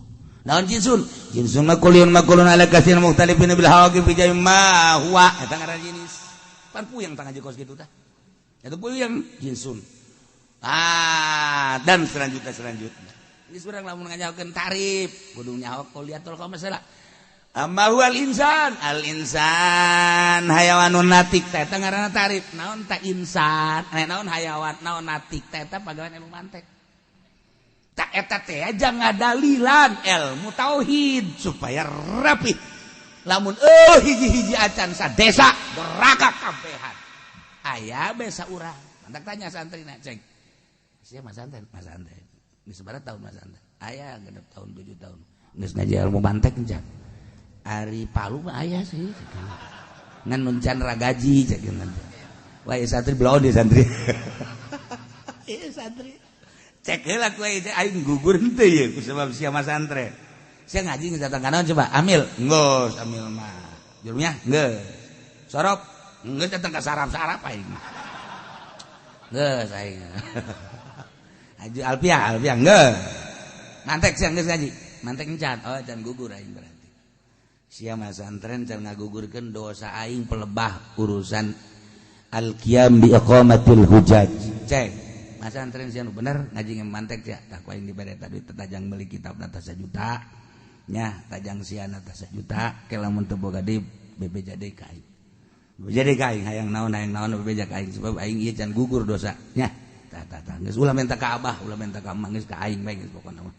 Naon jinsun? Jinsun mah kuliun makulun ala katsir mukhtalifin bil hawaqi fi jami ma huwa eta ngaran jenis. Pan puyeng tang ngaji kos kitu tah. Eta puyeng jinsun. Ah, dan selanjutnya. Geus urang lamun nganyahokeun tarif, kudu nyaho kuliatul khams lah. Amma huwal insan, al insan hayawanun natik teh eta ngaranna tarif. Naon ta insan? Naon hayawan, naon natik teh eta pagawean ilmu mantek. Tak eta teh aja ngadalilan ilmu tauhid supaya rapi. Lamun hiji-hiji acan sadesa doraka kabehan. Aya besa urang. Mantak tanya santrina ceng. Sia masantren, masantren. Geus sabaraha tahun masantren? Aya 6 tahun 7 tahun. Geus ngaji ilmu mantek encan. Ari Palu mah aya sih. Ngan nun can ragaji cek Wah, santri belum di santri. Iya santri. Cek heula ku aing gugur henteu ye ku sebab sia masantren. Sia ngaji geus datang ka naon coba? Amil. Geus amil mah. Jurumnya geus. Sorop geus datang ka sarap-sarap aing. Geus aing. Haji Alfiah, Alfiah geus. Mantek sia geus ngaji. Mantek encan. Oh, can gugur aing berarti. Sia masantren can ngagugurkeun dosa aing pelebah urusan al-qiyam bi iqamatil hujaj. Cek. Masantren sia nu bener ngaji mantek sia. Tah ku aing dibere tadi tajang meuli kitab na sajuta. Nya tajang sia na sajuta ke lamun teu boga deui bebeja deui ka aing. Bebeja deui ka aing hayang naon bebeja ka aing sebab aing ieu can gugur dosa. Nya tah tah tah geus ulah menta ka abah, ulah menta ka emak geus ka aing bae geus pokona mah.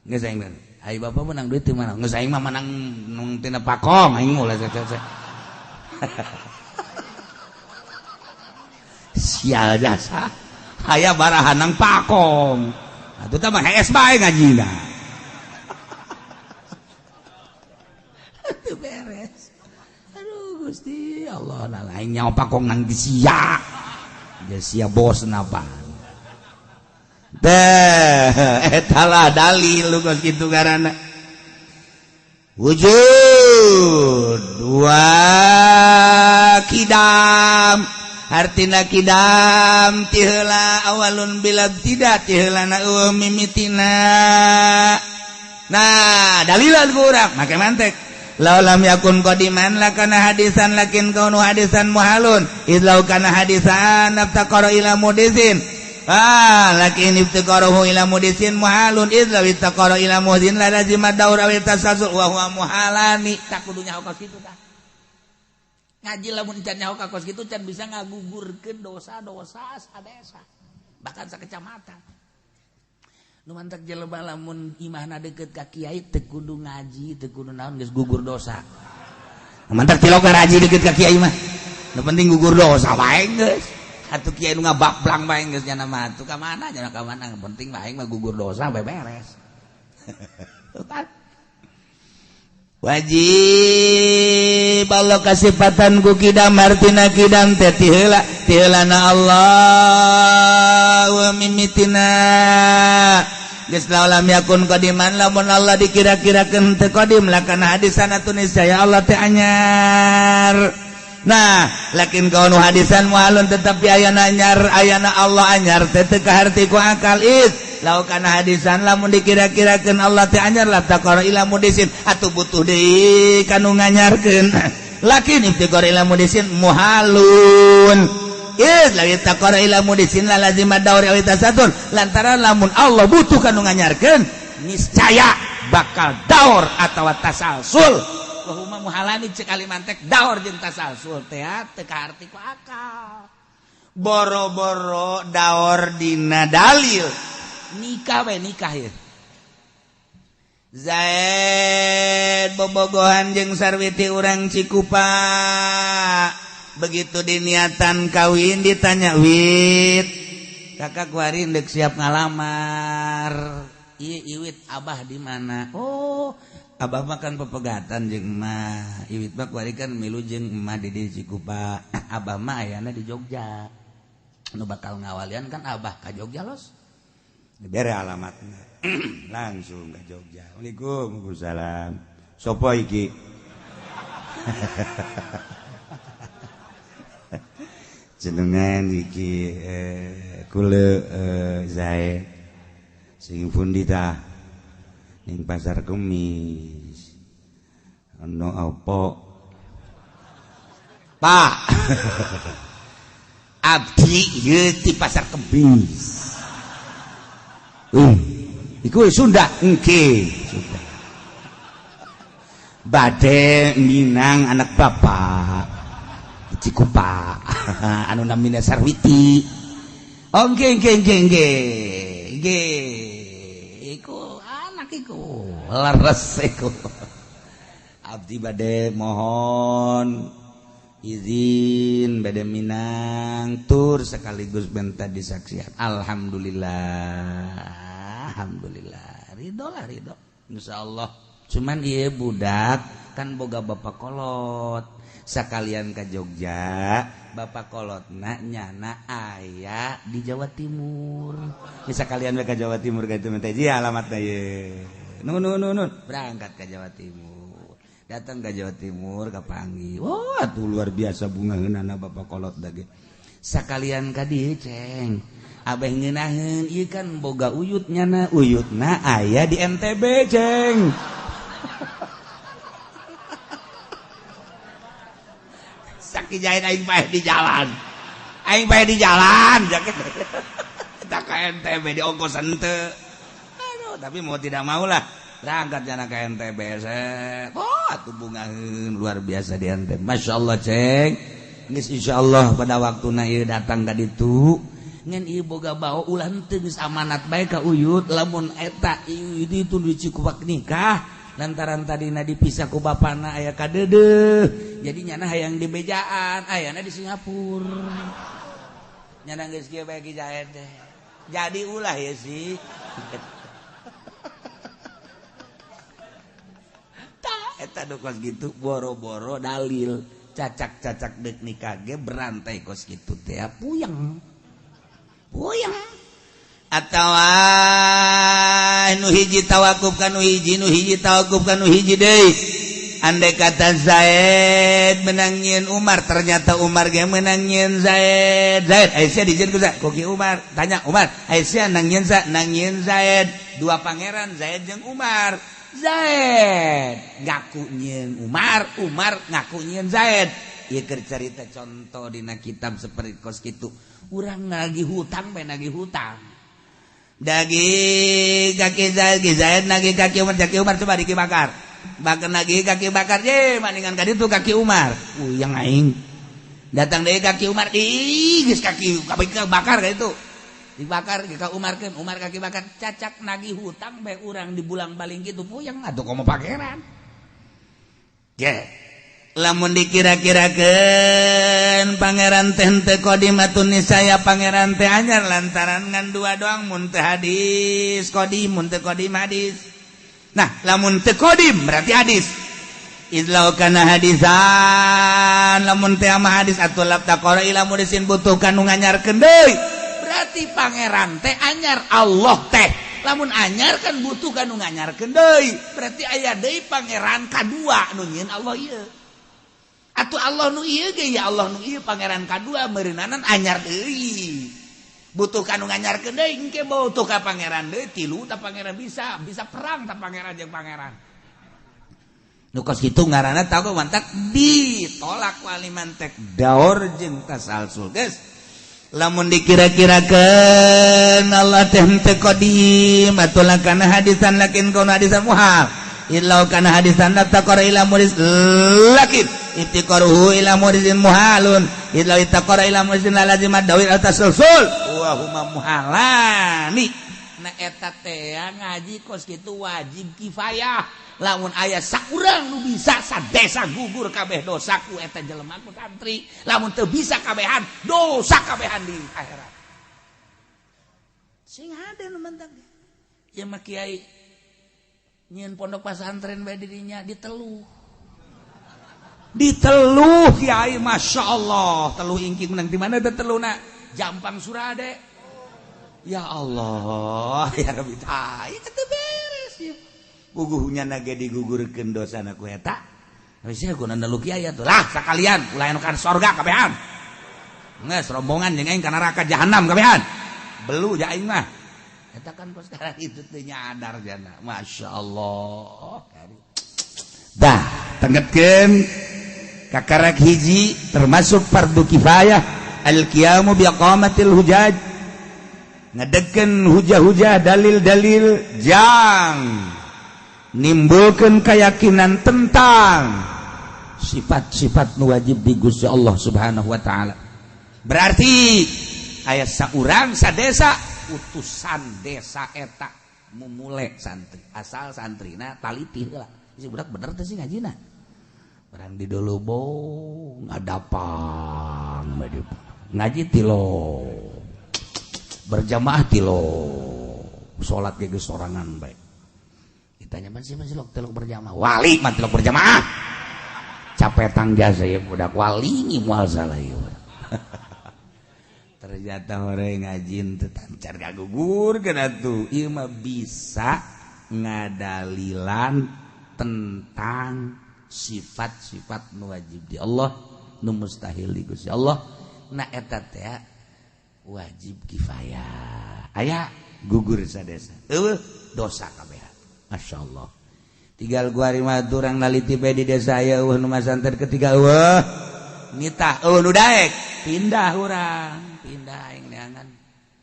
Geus aing bener. Ai bapak menang duit di mana? Geus aing mah menang tina pakong aing ulah saya. Sial jasa. Aya barahanang pakong. Atuh tah mah hees bae ngajina. Teu beres. Aduh Gusti Allah lah aing nyawa pakong nang di sia. Geus sia bos napa. Teh eta lah dalil lu kos kitu ngaranna. Wujud dua kidam. Artina kidam ti heula awalun bila tidak ti heulana eueuh mimitina. Nah, dalilan ku urang make mantek. Law lam yakun qadiman lakana hadisan lakin kaunu hadisan muhalun. Idlau kana hadisan naftaqara ila mudisin. Ah, lakin iftiqaruhu ila mudisin muhalun idlau iftaqara ila muhzin la lazima daur awil tasasul wa huwa muhalani. Tak kudu nyaho ka kitu tah. Ngaji lamun can nyaho ka kos kitu can bisa ngagugurkeun dosa-dosa sadesa bahkan sakecamatan. Nu mantak jelema lamun imahna deukeut ka kiai teu kudu ngaji, teu kudu naon geus gugur dosa. Nu mantak tilok ngaji deukeut ka kiai mah. Nu penting gugur dosa wae geus. Atuh kiai nu ngabakblang bae geus nya mah atuh ka mana nya ka mana penting mah aing mah gugur dosa bae beres. Wajib Allah kasipatan ku kidam artina kidam teh ti heula ti heulana Allah wa mimitina geus lam yakun qadiman lamun Allah dikira-kirakeun teu qadim lakana hadisan atuh niscaya Allah teh anyar. Nah lakin kaunu hadisan muhalun tetapi ayana anyar ayana Allah anyar teh teu kaharti ku akal is lau kana hadisan lamun dikira-kirakeun Allah teh anyar la taqara ila mudisin atuh butuh deui kanu nganyarkeun lakin iftiqar ila mudisin muhalun iz la taqara ila mudisin la lazima daur aw tasatun lantaran lamun Allah butuh kanu nganyarkeun niscaya bakal daur atawa tasalsul wa huma muhalani ceuk kalimantek daur jeung tasalsul teh teu kaarti ku akal boro-boro daur dina dalil nikah we nikah ya Zaid bobogohan jeung Sarwiti urang Cikupa begitu diniatan kawin ditanya wit kakak kuari ndek siap ngalamar ieu iwit abah di mana oh abah mah kan pepegatan jeung emak iwit mah kuari kan milu jeung emak di Cikupa abah mah ayana di Jogja nu bakal ngawalian kan abah ka Jogja los dibere alamatna langsung ke Jogja. Waalaikumsalam. Waalaikumsalam. Sopo iki? Jenengan iki kula Zaid sing pundi tah ning Pasar Kemis. Ono apa? Pak. Abdi ieu ti Pasar Kemis. Iku Sunda engke Sunda. Bade minang anak bapak Cikupa anu namina Sarwiti. Oh nggih nggih nggih nggih. Nggih. Iku anak iku leres iku. Abdi bade mohon izin bade minang tur sekaligus minta disaksian. Alhamdulillah. Alhamdulillah. Ridho lah ridho. Insyaallah. Cuman ieu budak kan boga bapak kolot. Sakalian ka Jogja, bapak kolotna nyana aya di Jawa Timur. Bisa kalian ka Jawa Timur ka itu teh ji alamatna ye. Nun nun nun berangkat ke Jawa Timur. Datang ke Jawa Timur ka panggih. Wah, tuh luar biasa bungaheunana bapak kolot dage. Sakalian ka dieu ceng. Abeh ngeunaheun ieu kan boga uyut nyana, uyutna aya di NTB ceng. Sakijain aing paeh di jalan. Aing paeh di jalan. Kita ke NTB di ongkos henteu. Aduh, tapi mau tidak mau lah berangkat jana ke NTB. Oh, atuh bungaheun luar biasa di NTB. Masya Allah ceng. Geus insyaallah pada waktuna ieu datang ka ditu. Ngan ieu boga bawa ulah henteu geus amanat bae ka uyut lamun eta ieu ditu dicikupak nikah. Lantaran tadina dipisah ku bapana aya kadeudeuh jadi nyana hayang di bejaan ayana di Singapura nyana geus kieu bae ki jaet teh jadi ulah ya sih tah eta nu kos kitu boro-boro dalil cacak-cacak deuk nikah ge berantai kos kitu teh puyeng puyeng atawa nu hiji tawakuf ka nu hiji nu hiji tawakuf ka nu hiji deui. Andai kata Zaid menang nyieun Umar, ternyata Umar ge menang nyieun Zaid. Zaid Aisyah dijieun ku Ki Umar, tanya Umar, Aisyah nang nyieun sa nang nyieun Zaid. Dua pangeran Zaid jeung Umar. Zaid ngaku nyieun Umar, Umar ngaku nyieun Zaid. Ieu keur carita contoh dina kitab seperti kos kitu. Urang nagih hutang bae nagih hutang. Dagi kaki Zaid, Zaid nagih kaki Umar, kaki Umar coba diki bakar. Bakar nagih kaki bakar, ye maningan ka ditu kaki Umar. Uyang aing. Datang deui kaki Umar, ih geus kaki bakar ka ditu. Dibakar ka Umar keun, Umar kaki bakar, cacak nagih hutang bae urang dibulang-baling kitu puyeng atuh komo pangeran. Ye. Lamun dikira-kirakeun pangeran teh henteu qadimatun nisaya pangeran teh anyar lantaran ngan dua doang mun teu hadis qadim mun teu qadim hadis. Nah, lamun teu qadim berarti hadis. Idlau kana hadisan lamun teh ama hadis atuh lab taqara ila mudisin butuh kanu nganyarkeun deui. Berarti pangeran teh anyar Allah teh. Lamun anyar kan butuh kanu nganyarkeun deui. Berarti aya deui pangeran kadua nu nyieun Allah ieu. Atuh Allah nu ieu ge ya Allah nu ieu pangeran kadua meureunanan anyar deui. Butuh kanu nganyarkeun deui engke butuh ka pangeran deui tilu ta pangeran bisa perang ta pangeran jeung pangeran. Nu kos kitu ngaranna tau mantak ditolak wali mantek daur jeung tasalsul geus. Lamun dikira-kirakeun Allah teh henteu qadim atuh lakana hadisan lakin kauna hadisan muhal. Illau kana hadisan la taqara ila muris lakin itiqaruhu ila murisin muhalun illau itaqara ila murisin la lazim dawil atasulsul wa huma muhalani. Na eta teh ngaji kos kitu wajib kifayah lamun aya saurang nu bisa sadesa gugur kabeh dosa ku eta jelema ku santri lamun teu bisa kabehan dosa kabehan di akhirat sing hade nu mentang ieu mah kiai nyieun pondok pasantren bae dirinya diteluh. Diteluh kiai Masya Allah. Teluh ingking menang di mana teh teluna? Jampang Surade. Ya Allah, ya Rabbi tah, ieu teu beres ieu. Puguhnya nage digugurkeun dosana ku eta. Geus ku nelu kiai atuh. Lah sakalian ulah anu kan sorga kabehan. Geus rombongan jeung aing ka neraka jahanam kabehan. Belu ja aing mah. Eta kan kos sekarang itu teu nyadar jana. Masya Allah. Dah, tenggetkeun kakarak hiji termasuk fardu kifayah al-qiyamu biqamatil hujaj. Ngedegkeun hujah-hujah dalil-dalil jang nimbulkeun keyakinan tentang sifat-sifat nu wajib di Gusti Allah Subhanahu wa taala. Berarti aya saurang sadesa utusan desa eta mumule santri asal santrina talitih heula si budak bener teh sih ngajina barang di Dolobong ngadapang ngaji tilo berjamaah tilo salat ge geus sorangan bae ditanya man sih masih lok telok berjamaah wali mah telok berjamaah capek tang jasa ya budak wali moal salah ieu. Ternyata orang ngajin tetancar gagugur kena tuh ieu mah bisa Ngadalilan tentang sifat-sifat nu wajib di Allah, nu mustahil di Gusti Allah. Nah, eta teh wajib kifayah. Aya gugur sadesa, eueuh dosa kabeh. Masya Allah, tinggal gua mah urang naliti bae di desa, aya eueuh nu masanten. Ketiga eueuh nitah, eueuh nu daek, pindah urang, pindah aing neangan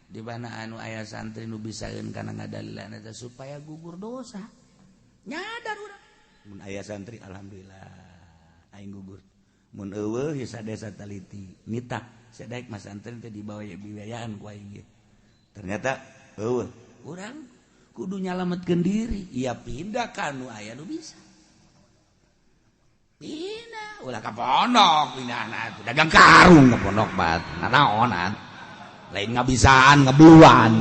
di mana anu aya santri nu bisaeun kana ngadalilan eta supaya gugur dosa. Nyadar urang, mun aya santri, alhamdulillah aing gugur. Mun eueuh ya sadesa taliti nitah, sadaek masantren teh dibawa ya biayaan ku aing ge. Ternyata eueuh, urang kudu nyalametkeun diri ya, pindah ka nu aya nu bisa. Pindah ulah ka pondok, pindah atuh dagang karung ka pondok bat nanaonan, lain ngabisaan, ngebeluan.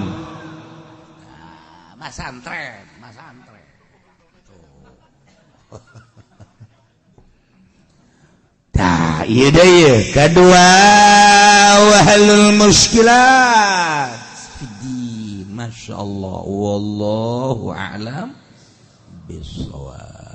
Nah, masantren, masantren tuh. Nah, iya deh, iya. Kedua, wahalul muskilat fidin. Masya Allah, wallahu a'lam bisawab.